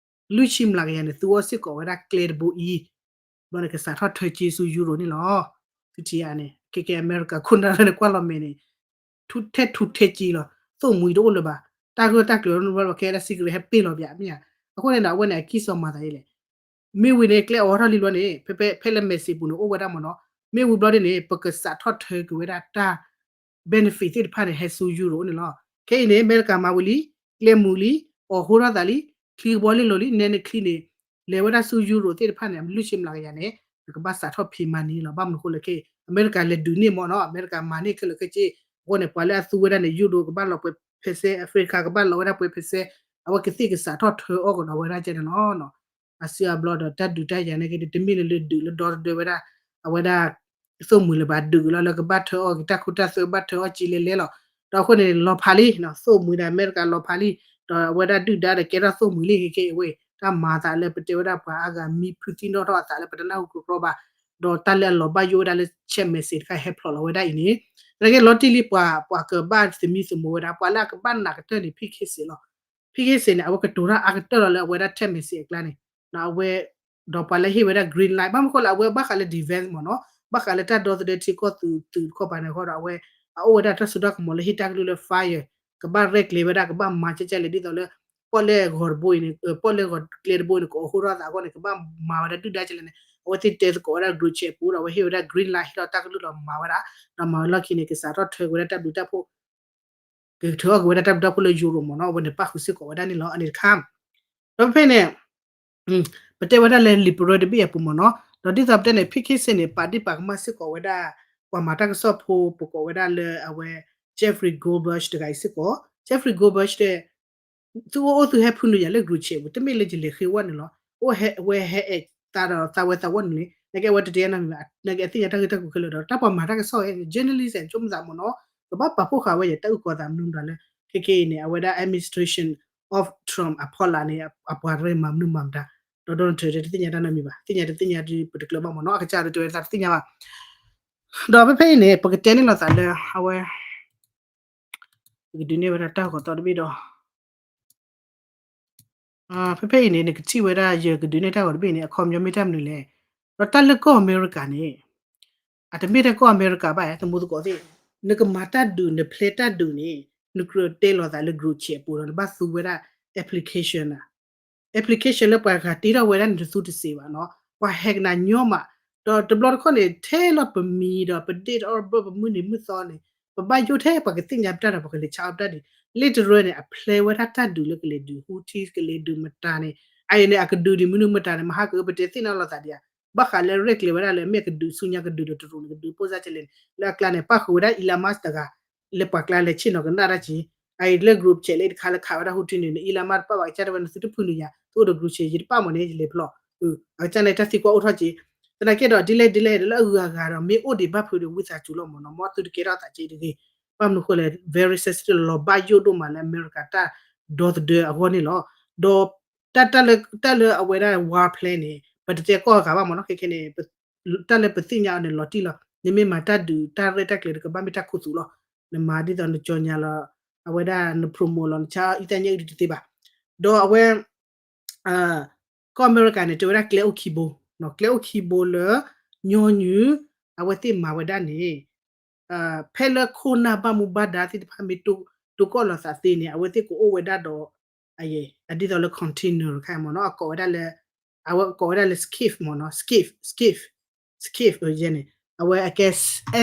လွံၢ်ဆံမျးကယၤန့ၣ် သူအီၣ်စ့ၢ်ကီးဝဲဒၣ်ကျဲတဘိအံၤ ဘျီန့ၣ် ကစးထီၣ်ထၢက့ၤဆူ Euro န့ၣ်လီၤ. သုထံၣ်ဧါန့ၣ် ခဲကဲအမဲရကၤခိၣ်နၢ်လၢနကွၢ်လီၤမဲာ်န့ၣ် ထဲထူထဲက့ၤလီၤ. သိၣ်မှံၤတအိၣ်လၢၤဘၣ်. တၢ်ဂၢၢ်တၢ်ကျၢၤလၢနဘျီလီၤ ခဲဒၣ် secret ဟဲပ့ၢ်လီၤပၠးမ့ၢ်ဧါ. အဃိန့ၣ်ဒီး အဝဲန့ၣ် အကံၢ်စီမၤသးဒ်လဲၣ် မ့ၢ်ဝံၤန့ၣ် ကျဲအိးထီၣ်လံဘျီန့ၣ် ဖဲဖဲလၢ message ပူၤန့ၣ် အိၣ်ဝဲဒၣ်မ့ၢ်နီၤ. မ့ၢ်ဝံၤဘျီဒ်န့ၣ် ပကစးထီၣ်ထၢက့ၤဝဲဒၣ်တၢ် benefit သ့ၣ်တဖၣ်န့ၣ် ဟဲဆူ Euro န့ၣ်လီၤ. ခဲအံၤန့ၣ် အမဲရကၤမၤဝံၤလံ, ကျဲမုာ်လံ, အိးဃိထီၣ်သးလံ, ချံကဘီလ့ၢ်လီၤလံ, နဲနချံန့ၣ် လဲၤဝဲဒၣ်ဆူ Euro သ့ၣ်တဖၣ်န့ၣ် လွံၢ်ဆံမျးကယၤန့ၣ် နကဘၣ်စးထီၣ် pay money လီၤ. ဘၣ်မနုၤဃိလဲၣ်ခဲအံၤ အမဲရကၤလဲၤဒုးန့ၢ်မ့ၢ်နီၤ, အမဲရကၤမၤန့ၢ်ခဲလၢာ်ခဲဆ့, အဃိန့ၣ် ပှၤလၢအသူဝဲဒၣ်န့ၣ် Euro ကဘၣ်လီၤပှဲၤ percent, Africa ကဘၣ်လီၤဝဲဒၣ်ပှဲၤ percent, အဝဲကသ့ၣ်ကစးထီၣ်ထၢအီၣ်ကဒီးဝဲဒၣ်ကဲန့ၣ်လီၤ. အစုအဘျီဒီးတၢ်ဒုးတၢ်ယၤန့ၣ်က့ၤ တမ့ၢ်လၢလၢဒုးလၢဒီသဒၢဝဲဒၣ် အဝဲဒၣ် သိၣ်မှံၤလၢၤဘၣ် ဒုးက့ၤလီၤလၢကဘၣ်ထၢအီၣ်က့ၤတၢ်ခိတၢ်သွဲဘၣ်ထၢအီၣ်က့ၤလဲၤလဲၤလီၤ. ဒီးအဃိန့ၣ် လီၤဖးလံ, သိၣ်မှံၤဒီးအမဲရကၤလီၤဖးလံ, ဒီးအဝဲဒၣ်ဒုၣ်ဒါဒီးကဲထီၣ်သိၣ်မှံၤလံ ခဲကဲအဝဲ တၢ်မၤသးလၢပတဲဝဲဒၣ်ပှၤအါဂၤမံဖုသံနီၣ်ထီၣ်အသးလၢပတနၢ်ဟူကီကီဘၣ်, ဒီးတၢ်လၢအလီၤဘၣ်ယိၣ်ဝဲဒၣ်လၢ check message တခါဟဲဖျိးလီၤဝဲဒၣ်အံၤန့ၣ်, သနာ်က့လီၤတံၢ်လံပှၤ ပှၤကဘၣ်သမံသမိးဝဲဒၣ် ပှၤလၢအကဘၣ်နာ်ကတၢၢ်န့ၣ် Pete Hegseth လီၤ. Pete Hegseth န့ၣ် အဝဲကတိၤတၢ်အါကတၢၢ်လီၤလၢအဝဲဒၣ် check message အကျါန့ၣ်, အဝဲ ဒီးပှၤလၢဟ့ၣ်ဝဲဒၣ် green light ဘၣ်မနုၤဃိလဲၣ် အဝဲဘၣ်ဃးလၢ defense မ့ၢ်နီၤ, ဘၣ်ဃးလၢတၢ်ဒီသဒၢထံကီၢ်သုးသုးတခီပၤန့ၣ်ဃီဒီး အဝဲ အအိၣ်ဝဲဒၣ်တၢ်စိတၢ်ကမီၤလၢဟ့ၣ်တၢ်ကလုၢ်လၢ fire, ကဘၣ်ရဲၣ်ကျဲၤဝဲဒၣ် ကဘၣ်မၤကဲကဲလဲၣ် ဒ်သိးလၢ ပီၣ်လဲၣ်ဂီၤတဘိအံၤန့ၣ် ပီၣ်လဲၣ်ဂီၤကျဲတဘိအံၤန့ၣ် ကအိးဃိထီၣ်သးအဂီၢ်န့ၣ် ကဘၣ်မၤဝဲဒၣ်ဒုၣ်ဒါကဲလဲၣ်န့ၣ် အဝဲသ့ၣ်တဲသကိးဝဲဒၣ် group chat ပူၤဒီး အဝဲဟ့ၣ်ဝဲဒၣ် green light ဟ့ၣ်လီၤတၢ်ကလုၢ်ဒီးမၤဝဲဒၣ်, ဒီးမၤဝဲလီၢ်ခံန့ၣ် ကစးထီၣ်ထၢက့ၤဝဲဒၣ်တၢ်ဘျုးတၢ်ဖှိၣ် ကထၢအီၣ်က့ၤဝဲဒၣ်တၢ်ဘျုးတၢ်ဖှိၣ်လၢ Euro မ့ၢ်နီၤ, အဝဲန့ၣ်ပၣ်ဃုာ်စ့ၢ်ကီးဝဲဒၣ်န့ၣ်လီၤ. အန့ၣ်တခါ ဒီးဖဲဖဲန့ၣ် ပတဲဝဲဒၣ်လၢ liberal တဘ့ၣ်အပူၤမ့ၢ်နီၤ, ဒီးဒ်သိးပတဲန့ၣ် Pete Hegseth န့ၣ် ပာ်ဒ့ၣ်ပာ်ကမၣ်စ့ၢ်ကီးဝဲဒၣ် ပှၤမၤတၢ်ကစီၣ်ဖိ ပကိးဝဲဒၣ်လၢအဝဲ Jeffrey Goldberg တဂၤအံၤစ့ၢ်ကီး, Jeffrey Goldberg တဲ သုအိၣ်အိၣ်သုဟဲဖုနုာ်ယၤလၢ group chat ပူၤ တမ့ၢ်လၢယလဲၤဃ့ဝဲန့ၣ်လီၤ. အိၣ်ဝဲဟဲအဲၣ်သးဒီးသးဝဲသးဝဲန့ၣ်န့ၣ် နကဲအဝဲတတဲနီတမံၤဘၣ်, နကဲအသ့ၣ်ညါတၢ်ဂ့ၢ်တၢ်ကျိၤခဲလၢာ်ဒီး တၢ်ပှၤမၤတၢ်ကစီၣ် journalist န့ၣ် ဆိကမိၣ်သးမ့ၢ်နီၤ, ကဘၣ်ပာ်ဖှိၣ်ဃာ်ဝဲယတၢ်အုၣ်ကီၤသးမနုၤမတၤလၢ ခဲကဲအံၤန့ၣ် အဝဲဒၣ် administration of Trump အဖီလာ်န့ၣ် အပှၤရဲၣ်မၤမနုၤမၤမတၤ, ဒီး Donald Trump တသ့ၣ်ညါတၢ်နီတမံၤဘၣ်, သ့ၣ်ညါတသ့ၣ်ညါဒ်ပတကျၢၤဘၣ်မ့ၢ်နီၤ, အကစၢ်ဒီးတဲဝဲသးတသ့ၣ်ညါဘၣ်. ဒီးဖဲဖဲအံၤန့ၣ် ပကတဲန့ၣ်လိာ်သးလၢ အဝဲ ယကဒုးနဲၣ်ဝဲဒၣ်တၢ်ဂီၤသီတဘ့ၣ်ဒီး ဖဲဖဲအံၤန့ၣ် နကထံၣ်ဝဲဒၣ် ယကဒုးနဲၣ်တၢ်ဂီၤတဘ့ၣ်န့ၣ် အခီပညီမ့ၢ်တၢ်မနုၤလဲၣ်. ဒီးတၢ်လၢကီၢ်အမဲရကၤန့ၣ် အတမ့ၢ်တၢ်ကီၢ်အမဲရကၤဘၣ် သမူသကိးသ့ၣ်, နကမၤတၢ်ဒုး နဖျဲတၢ်ဒုးန့ၣ် နကြၢးတဲလီၤသးလၢ group chat အပူၤဒီး နဘၣ်သူဝဲဒၣ် application န application လၢပှၤဂၤတ့ထီၣ်ဝဲဒၣ်န့ၣ် တသူတစ့းဘၣ်နီၤ, ပှၤ hack နၤညီမး, ဒီးတဘျီတခီၣ်န့ၣ် ထဲလီၤပမံၤဒီးပဒ့ၣ်တအီၣ်ဘၢၣ် ပမုၢ်နံၤမုၢ်သီန့ၣ် ပဘၣ်ယိၣ်ထဲပှၤကသ့ၣ်ညါပတၢ်ဒီး ပကလဲၤဆါအီၣ်ပတၢ်ဒ်, လ့ၣ်တရၢန့ၣ် အဖျဲဝဲဒၣ်တၢ်ဒုးလၢကလဲၤဒုး Houthi ကလဲၤဒုးမတၤန့ၣ်, အအံၤန့ၣ် အကဒုးဒ်မနုၤမတၤန့ၣ် မဟါကပတဲသ့ၣ်နီၣ်လိာ်သးဒံးဧါ, ဘၣ်ဃးလၢရဲၣ်ကျဲၤဝဲဒၣ်လၢ မ့ၢ်အကဒုးဆူညါကဒုးဒီးတရူးန့ၣ် ကဒုးပိၢ်စၢ်ကလဲၣ်န့ၣ် လၢအကျါန့ၣ် ပၣ်ဃုာ်ဝဲဒၣ် Elon Musk တဂၤ လၢပှၤကျါလဲၤဆ့ၣ်နီၤကနၣ်တၢ်က့ၤ, အအံၤလၢ group chat လၢတခါလၢခးဝဲဒၣ် Houthi န့ၣ် Elon Musk တပၣ်ဘၣ် ကစၢ်တဲဝဲန့ၣ် သုတဖုနုာ်ယၤ သုအိၣ်ဒီး group chat ယတပၣ်မ့ၢ်န့ၣ် ယလဲၤဖျီၣ်, အကစၢ်န့ၣ် တၢ်သံကွၢ်အိၣ်ထီၣ်က့ၤ သနာ်က့ဒီး ဒ်လဲၣ်ဒ်လဲၣ်ဒီး လၢအဂုၤအဂၤဒီး မ့ၢ်အိၣ်ဒံးဘၣ်ဖုးဒီး ဝံသးစူၤလီၤမ့ၢ်နီၤ, မ်သုတကဲထီၣ်သးက့တဂ့ၤ. ဘၣ်မနုၤဃိလဲၣ် very sensitive လီၤဘၣ်ယိၣ်ဒိၣ်မးလၢ အမဲရကၤ တၢ်ဒီသဒၢအဂီၢ်န့ၣ်လီၤ. ဒီး တၢ်လၢ တၢ်လၢအဝဲဒၣ် war plan န့ၣ် ပတတဲကီၢ်အဂၤဘၣ်မ့ၢ်နီၤ, ခဲခဲန့ၣ် တၢ်လၢပသ့ၣ်ညါအီၤန့ၣ် လီၤတံၢ်လီၤ. နမ့ၢ်မၤတၢ်ဒုးတၢ်ရဲၣ်တၢ်ကျဲၤဒီး ကဘၣ်မ့ၢ်တၢ်ခူသူၣ်လီၤ. နမၤဒ်သိးနကၠီညါလီၤ အဝဲဒၣ်န promote လီၤ နဆါအီၣ်အံသၣ်ညၣ်အုၣ်ဒံးတသ့ဘၣ်. ဒီးအဝဲ ကီၢ်အမဲရကၤန့ၣ် တဲဝဲဒၣ်ကျဲအိၣ်ခံဘိ, ကျဲအိၣ်ခံဘိလၢ ညီနုၢ် အဝဲသ့ၣ်မၤဝဲဒၣ်န့ၣ် ဖဲလၢခိၣ်နၢ်ဘၣ်မူဘၣ်ဒါသ့ၣ်တဖၣ်မ့ၢ် တိၢ်ကီၢ်လိာ်သးသ့န့ၣ် အဝဲသ့ၣ်ကအိၣ်ဝဲဒၣ်ဒီး အဒ်သိးလၢ container တခါမ့ၢ်နီၤ, အကိးဝဲဒၣ်လၢ အဝဲကိးဝဲဒၣ်လၢ skiff မ့ၢ်နီၤ, skiff, skiff, skiff န့ၣ် အဝဲအကဲ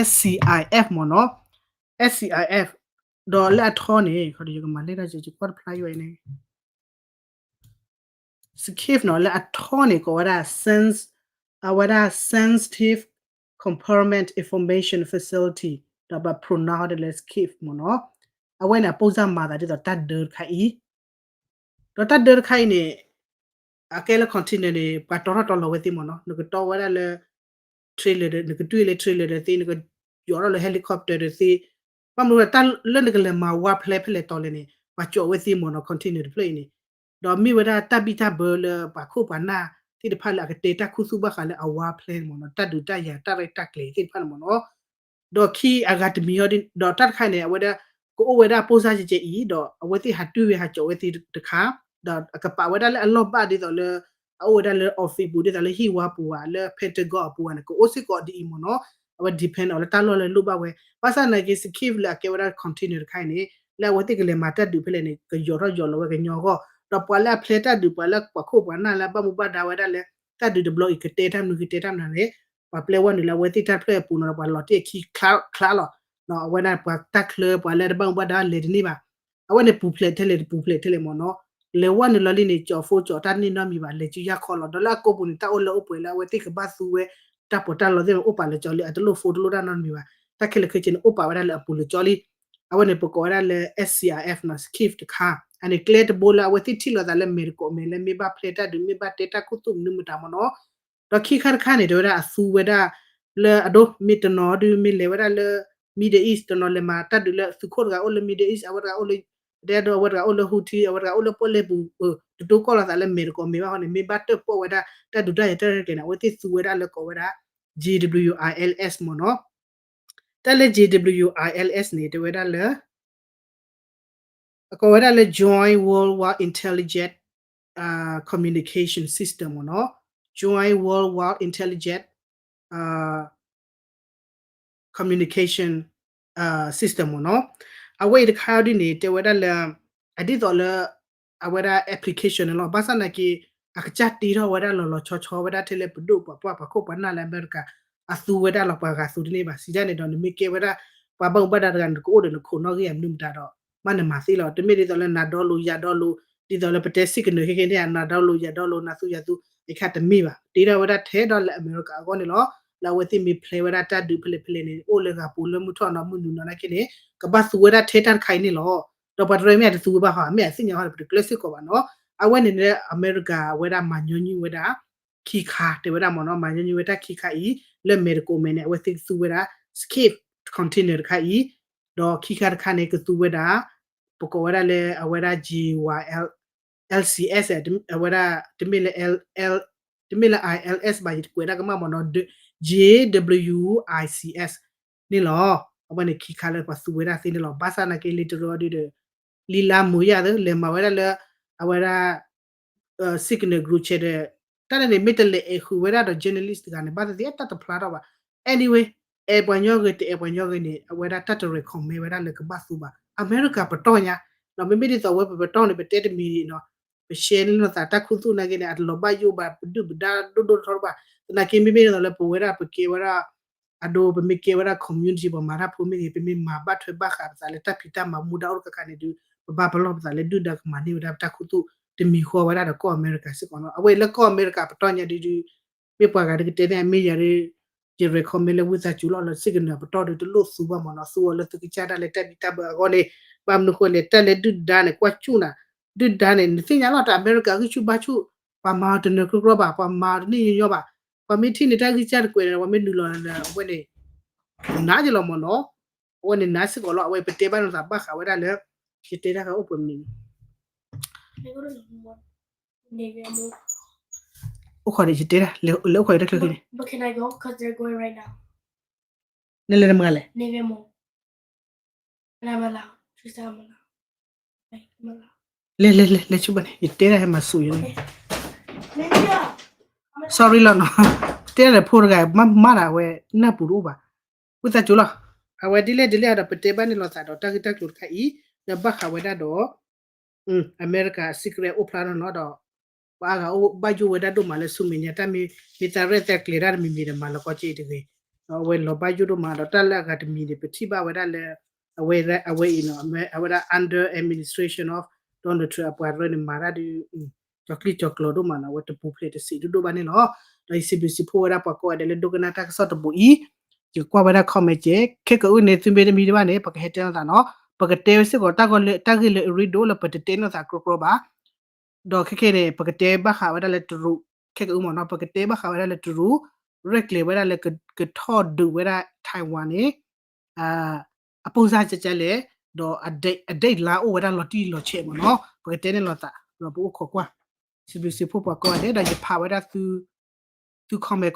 SCIF မ့ၢ်နီၤ, SCIF ဒီးလၢအထီန့ၣ် ယကမၤလၢတၢ်ယကွၢ်တဖျါယွၤန့ၣ် skiff နီၤ လၢအထီန့ၣ် ကိးဝဲဒၣ် အဝဲဒၣ် sensitive compartment information facility ဒီးပ pronounce ဒ်လၢ skiff မ့ၢ်နီၤ, အဝဲန့ၣ် အပိၢ်စၢ်မၤသးဒ်သိးတၢ်ဒၢတခါအံၤ, ဒီးတၢ်ဒၢတခါအံၤန့ၣ် အကဲလၢ container န့ၣ် ပှၤတီထီၣ်တီလီၤဝဲသ့မ့ၢ်နီၤ, နကတီဝဲဒၣ်လၢ trailer ဒီး နကတွံၢ်လၢ trailer ဒီးသ့, နကယိးထီၣ်လၢ helicopter ဒီးသ့, ဘၣ်မနုၤဝဲတၢ်လၢနကလဲၤမၤဝါဖျဲဖဲလဲၣ်တီၤလဲၣ်န့ၣ် ပှၤကၠီးဝဲသ့မ့ၢ်နီၤ container တဖျၢၣ်အံၤန့ၣ်, ဒီးမ့ၢ်ဝဲဒၣ်တၢ်ဘံၣ်တၢ်ဘၢလၢပှၤခိၣ်ပှၤနၢ်သ့ၣ်တဖၣ်လၢအကတဲတၢ်ခူသူၣ်ဘၣ်ဃးလၢ အဝါဖျဲမ့ၢ်နီၤ, တၢ်ဒုးတၢ်ယၤတၢ်ရဲၣ်တၢ်ကျဲၤသ့ၣ်တဖၣ်န့ၣ်မ့ၢ်နီၤ, ဒီးခံအဂၤတမံၤဟီဒ် ဒီးတၢ်တခါန့ၣ် အဝဲဒၣ် ကအိၣ်ဝဲဒၣ်ပိၢ်စၢ်ကဲကဲအံၤ ဒီးအဝဲသ့ၣ်ဟးတွံၢ်ဝဲဟးကၠီးဝဲသ့တခါ, ဒီးအကပာ်ဝဲဒၣ်လၢအလီၢ်ဘၣ်ဒ်သိးလၢ အအိၣ်ဝဲဒၣ်လၢ office ပူၤ ဒ်သိးလၢဟံၣ်ဝါပူၤဧါ လၢ Pentagon အပူၤဧါန့ၣ် ကအိၣ်စ့ၢ်ကီးဒ်အံၤမ့ၢ်နီၤ, အဝဲ depend on လၢတၢ်လီၢ်လၢလိၣ်ဘၣ်ဝဲ, ဘၣ်ဆၣ်သနာ်က့ skiff လၢအကဲဝဲဒၣ် container တခါအံၤန့ၣ် လၢအဝဲသ့ၣ်ကလဲၤမၤတၢ်ဒုးဖဲလဲၣ်န့ၣ် ကယိးထီၣ်ယိးလီၤဝဲကညီအဂီၢ်, ဒီးပှၤလၢအဖျဲတၢ်ဒုး ပှၤလၢပှၤခိၣ်ပှၤနၢ်လၢအဘၣ်မူဘၣ်ဒါဝဲဒၣ်လၢ တၢ်ဒုးတဘျီအံၤ ကတဲတၢ်မနုၤ ကတဲတၢ်မနုၤန့ၣ် ပှၤပျဲဝဲနုာ်လၢအဝဲသ့ၣ်တၢ်တဖျၢၣ်အပူၤနီၤ ဒီးပှၤလီၤတ့ၢ်အခံချါလီၤ, အဝဲဒၣ်ပှၤတၢ်ချၢပှၤလၢတဘၣ်မူဘၣ်ဒါလဲၤတန့ၢ်ဘၣ်, အဝဲန့ၣ်ပူၤဖျဲးထဲလဲၣ်တပူၤဖျဲးထဲလဲၣ်မ့ၢ်နီၤ, လဲၤဝဲနုာ်လီၤလံန့ၣ် ကၠီးဖိကၠီးတၢ်တန့ၢ်နီတမံၤဘၣ် လဲၤစုယၢ်ခီလီၤ, ဒီးလၢအကိာ်ပူၤန့ၣ် တၢ်အိၣ်လၢအိၣ်ပှဲၤလၢအဝဲသ့ၣ်ကဘၣ်သူဝဲ တၢ်ပီးတၢ်လီသ့ၣ်မ့ၢ် အိၣ်ပာ်လၢကၠီလံ အတလိၣ်ဖိတလိၣ်တၢ်နီတမံၤဘၣ်, တၢ်ခဲလၢာ်ခဲဆ့န့ၣ် အိၣ်ပာ်ဝဲဒၣ်လၢအပူၤလၢကၠီလံ, အဝဲန့ၣ်ပကိးဝဲဒၣ်လၢ SCIF နီၤ skiff တခါ, အန့ၣ်ကျဲတဘိလၢအဝဲသ့ၣ်ထံၣ်လိာ်သးလၢမဲာ်တကိးမဲာ်လၢမ့ၢ်ဘၣ်ဖျဲတၢ်ဒုး မ့ၢ်ဘၣ်တဲတၢ်ခူသူၣ်မနုၤမတၤမ့ၢ်နီၤ, ဒီးခံခါတခါန့ၣ် တဲဝဲဒၣ်အသူဝဲဒၣ် လၢအဒိ မ့ၢ်တနီၤဒုး မ့ၢ်လဲၤဝဲဒၣ်လၢ Middle East တနီၤလဲၤမၤတၢ်ဒုးလၢသုးခိၣ်တဂၤအိၣ်လၢ Middle East အဝဲတဂၤအိၣ်လၢ တဲဒိ အဝဲတဂၤအိၣ်လၢ Houthi အဝဲတဂၤအိၣ်လၢပီၣ်လဲၣ်ပူၤ, တတိကီၢ်လိာ်သးလၢမဲာ်တကိးမဲာ်ဘၣ်ဃီန့ၣ် မ့ၢ်ဘၣ်တၢၣ်ပီၣ်ဝဲဒၣ် တၢ်ဒုးတၢ်ယၤတၢ်ရဲၣ်တၢ်ကျဲၤန့ၣ် အဝဲသ့ၣ်သူဝဲဒၣ်လၢကိးဝဲဒၣ် JWILS မ့ၢ်နီၤ, တၢ်လၢ JWILS န့ၣ် တဲဝဲဒၣ်လၢ အကိးဝဲဒၣ်လၢ Joint Worldwide Intelligence Communication System မ့ၢ်နီၤ, Joint Worldwide Intelligence Communication System မ့ၢ်နီၤ, အဝဲအံၤတခါဒ်န့ၣ် တဲဝဲဒၣ်လၢ အဒ်သိးလၢ အဝဲဒၣ် application န့ၣ်လီၤ, ဘၣ်ဆၣ်သနာ်က့ အကစၢ်တ့ထီၣ်ဝဲဒၣ်လီၤလီၤဆီဆီဝဲဒၣ်ထဲလၢပဒိၣ်ပှၤပှၢ်ပှၤခိၣ်ပှၤနၢ်လၢအမဲရကၤ အသူဝဲဒၣ်လီၤ ပှၤဂၤသူတန့ၢ်ဘၣ်, စံးဒ်န့ၣ်ဒီး နမ့ၢ်ကဲဝဲဒၣ် ပှၤဘၣ်မူဘၣ်ဒါတဂၤ နကအိၣ်ဒီးနခိးနီၣ်ဂံၢ်ဧါ မနုၤမတၤဒီး မ့ၢ်နမၤသ့လီၤ, တမ့ၢ်ဒ်သိးလၢနၤဒီလိာ်ယၤဒီလိာ် ဒ်သိးလၢပတဲ signal ခဲခဲန့ၣ် နၤဒီလိာ်ယၤဒီလိာ် နၤသူယၤသူ အခါတမ့ၢ်ဘၣ်, တ့ထီၣ်ဝဲဒၣ်ထဲဒီးလၢအမဲရကၤအဂီၢ်န့ၣ်လီၤ, လၢအဝဲသ့ၣ်မ့ၢ်ဖျဲဝဲဒၣ်တၢ်ဒုးဖဲလဲၣ်ဖဲလဲၣ်န့ၣ် အိၣ်လၢဂၤပူၤလၢမုၢ်ထီၣ်နီၤမုၢ်နုာ်နီၤနာ်က့န့ၣ် ကဘၣ်သူဝဲဒၣ်ထဲတၢ်တခါအံၤန့ၣ်လီၤ, ဒီးပှၤတရၢမ့ၢ်အတသူဝဲဘၣ်ဃီ မ့ၢ်အသ့ၣ်ညါဃီဒီး ပတကျၢၤစ့ၢ်ကီးဘၣ်နီၤ, အဝဲန့ၣ်လၢအမဲရကၤအဝဲဒၣ်မၤညီနုၢ်ဝဲဒၣ် ခံခါ တဲဝဲဒၣ်မ့ၢ်နီၤ, မၤညီနုၢ်ဝဲတၢ်ခံခါအံၤ လၢမဲာ်တကိးမဲာ်န့ၣ် အဝဲသ့ၣ်သူဝဲဒၣ် skiff container တခါအံၤ, ဒီးခံခါတခါန့ၣ် ကသူဝဲဒၣ် ပကိးဝဲဒၣ်လၢအဝဲဒၣ် J Y L LCS အဝဲဒၣ် တမ့ၢ်လၢ တမ့ၢ်လၢ ILS ဘၣ် ယကွဲးဒၣ်ကမၣ်မ့ၢ်နီၤ J W I C S န့ၣ်လီၤ, အဝဲန့ၣ်ခံခါလၢပှၤသူဝဲဒၣ်သ့န့ၣ်လီၤ, ဘၣ်ဆၣ်နာ်က့လံတရၢအီၤဒုဒီး လံလါမုာ်ယၤသၢ လဲၤမၤဝဲဒၣ်လၢ အဝဲဒၣ် signal group chat ဒီး တၢ်န့ၣ်န့ၣ် မ့ၢ်တလဲၤအဲၣ်ဃုာ်ဝဲဒၣ်ဒီး journalist တဂၤန့ၣ် ဘၣ်သ့ၣ်သ့ၣ် အတၢ်တဖျါထီၣ်ဘၣ်, anyway အဲၣ်ပှၤညီဂ့ၤ တအဲၣ်ပှၤညီဂ့ၤန့ၣ် အဝဲဒၣ်တၢ်တ recommend ဝဲဒၣ်လၢကဘၣ်သူဘၣ်, အမဲရကၤပတီၢ်ညါ, ဒီးမ့မ့ၢ်ဒ်သိးဝဲပပတီၢ်န့ၣ် ပတဲတမံၤနီၤ, ပ share န့ၢ်လိာ်သးတၢ်ခူသူၣ်နာ်က့န့ၣ် အတလီၤဘၣ်ယိၣ်ဘၣ် ပဒုၣ်ပဒါဒိၣ်ဒိၣ်ထီထီဘၣ်, သနာ်က့ မ့မ့ၢ်ဒ်သိးလၢပဝဲဒၣ်ပကဲဝဲဒၣ် အဒိ ပမ့ၢ်ကဲဝဲဒၣ် community ပှၤမၤတၢ်ဖိမ့ၢ်ဂ့ၤ ပမ့ၢ်မၤဘၣ်ထွဲဘၣ်ဃးပသးလၢတၢ်ဖံးတၢ်မၤမူဒါအိၣ်တခါခါန့ၣ်ဒုး ပဘၣ်ပလီၢ်ပသးလၢဒုၣ်ဒါကမၤန့ၢ်ဝဲဒၣ်ပတၢ်ခူသူၣ် တမံၤဃီဝဲဒၣ်ဒီးကီၢ်အမဲရကၤစ့ၢ်ကီးနီၤ, အဝဲအံၤလၢကီၢ်အမဲရကၤပတီၢ်ညါဒုဒု မ့ၢ်ပှၤဂၤဒုးကတဲန့ၣ် အမ့ၢ်ယၤဒုး ယ recommend လၢဝံသးစူၤလီၤ လၢ signal ပတီၢ်ဒုးတလိၣ်သူဘၣ်မ့ၢ်နီၤ, သူအီၤလၢသုကစၢ်ဒၣ်လဲာ်တၢ်ဘံၣ်တၢ်ဘၢအဂီၢ်န့ၣ်, ဘၣ်မနုၤဃိလဲၣ် တၢ်လၢဒုၣ်ဒါန့ၣ် ကွၢ်ကၠူၣ်နၤ, ဒုၣ်ဒါန့ၣ် နသ့ၣ်ညါလီၤ တၢ်အမဲရကၤဂံၢ်ဆူၣ်ဘါဆူၣ်, ပှၤမၤအီၤတနၢၤကြီကြီဘၣ်, ပှၤမၤအီၤတန့ၢ်ညီညီဘၣ်, ပှၤမ့ၢ်ထံၣ်န့ၣ်တၢ်ဂံၢ်စၢ်တကွဲးန့ၣ် ပှၤမ့ၢ်နုာ်လီၤန့ၣ် အဝဲန့ၣ် နးကလီၤမၢ်နီၤ, အဝဲန့ၣ်နးစ့ၢ်ကီးလီၤ. အဝဲပတဲဘၣ်နသးဘၣ်ဃးဝဲဒၣ်လၢ ယတဲတၢ်ကအိၣ်ပှဲၤမံၤန့ၣ် အိၣ်ခိးဒီးယတဲတၢ် လဲၤအိၣ်ခိးတချုးန့ၣ် နလဲၤနမၤလဲၣ် လဲၤလဲၤလဲၤ လဲၤဆူဘၣ်န့ၣ် ယတဲတၢ်ဟဲမၤဆူၣ်ယၤန့ၣ် sorry လီၤနီၤ, တဲတၢ်ဒီးဖိတဂၤ မ့ၢ်မၤဒၣ်ဝဲ နၢ်ပူၤတအိၣ်ဘၣ်, ဝံသးစူၤလီၤ. အဝဲဒ်လဲၣ်ဒ်လဲၣ်ဒီး ပတဲဘၣ်န့ၣ်လိာ်သးဒီးတၢ်ဂ့ၢ်တၢ်ကျိၤတခါအံၤ ဒီးဘၣ်ဃးဝဲဒၣ်ဒီး အမဲရကၤ secret အိၣ်ဖျါထီၣ်နီၤဒီး ပှၤအါဂၤအိၣ်ဘၣ်ယိၣ်ဝဲဒၣ်ဒိၣ်မးလၢဆူမဲာ်ညါ တၢ်မ့ၢ်မ့ၢ်သးရဲၣ်သးကျဲၤတၢ်တမံၤမံၤဒီးမၤလီၤကီက့ၤတဂ့ၤ, ဒီးအဝဲလီၤဘၣ်ယိၣ်ဒိၣ်မးဒီး တၢ်လၢအဂၤတမံၤန့ၣ် ပထံၣ်ဘၣ်ဝဲဒၣ်လၢ အဝဲအံၤနီၤ အဝဲဒၣ် under administration of Donald Trump အပှၤရၢန့ၣ် မၤတၢ်ဒုး ကၠီၤကျံၣ်ကၠီၤကျၢၤဒိၣ်မးနီၤ အဝဲတပူၤဖျဲးတစဲးဒိၣ်ဒိၣ်ဘၣ်န့ၣ်လီၤ. ဒီးယစံးဘျုးစံးဖှိၣ်ဝဲဒၣ်ပှၤကိးဂၤဒဲးလၢဒိကနၣ်တၢ်ကစီၣ်တဘိးအံၤ, ယကွၢ်ဝဲဒၣ် comment က့ ခဲကအုၣ်န့ၣ် သုမ့ၢ်တမံၤတဘၣ်န့ၣ် ပကဟဲတဲလိာ်သးနီၤ, ပကတဲဝဲစ့ၢ်ကီးတၢ်ဂ့ၢ်လၢ တၢ်ဂ့ၢ်လၢအရ့ဒိၣ်လၢ ပတတဲလိာ်သးကြီကြီဘၣ် ဒီးခဲခဲန့ၣ် ပကတဲဘၣ်ဃးဝဲဒၣ်လၢတရူး ခဲကအုၣ်မ့ၢ်နီၤ ပကတဲဘၣ်ဃးဝဲဒၣ်လၢတရူး ရဲၣ်ကျဲၤဝဲဒၣ်လၢ ကထီၣ်ဒုးဝဲဒၣ် Taiwan န့ၣ် အပိၢ်စၢ်ကကလဲၣ်, ဒီးအဒိတ်လါအိၣ်ဝဲဒၣ်လီၤတံၢ်လီၤဆဲးမ့ၢ်နီၤ ပကတဲန့ၣ်လိာ်သး ဒီးပအိၣ်ခိးကွၢ် စံးဘျုးစံးဖှိၣ်ပှၤကိးဂၤဒဲး ဒီးယဖးဝဲဒၣ်သု comment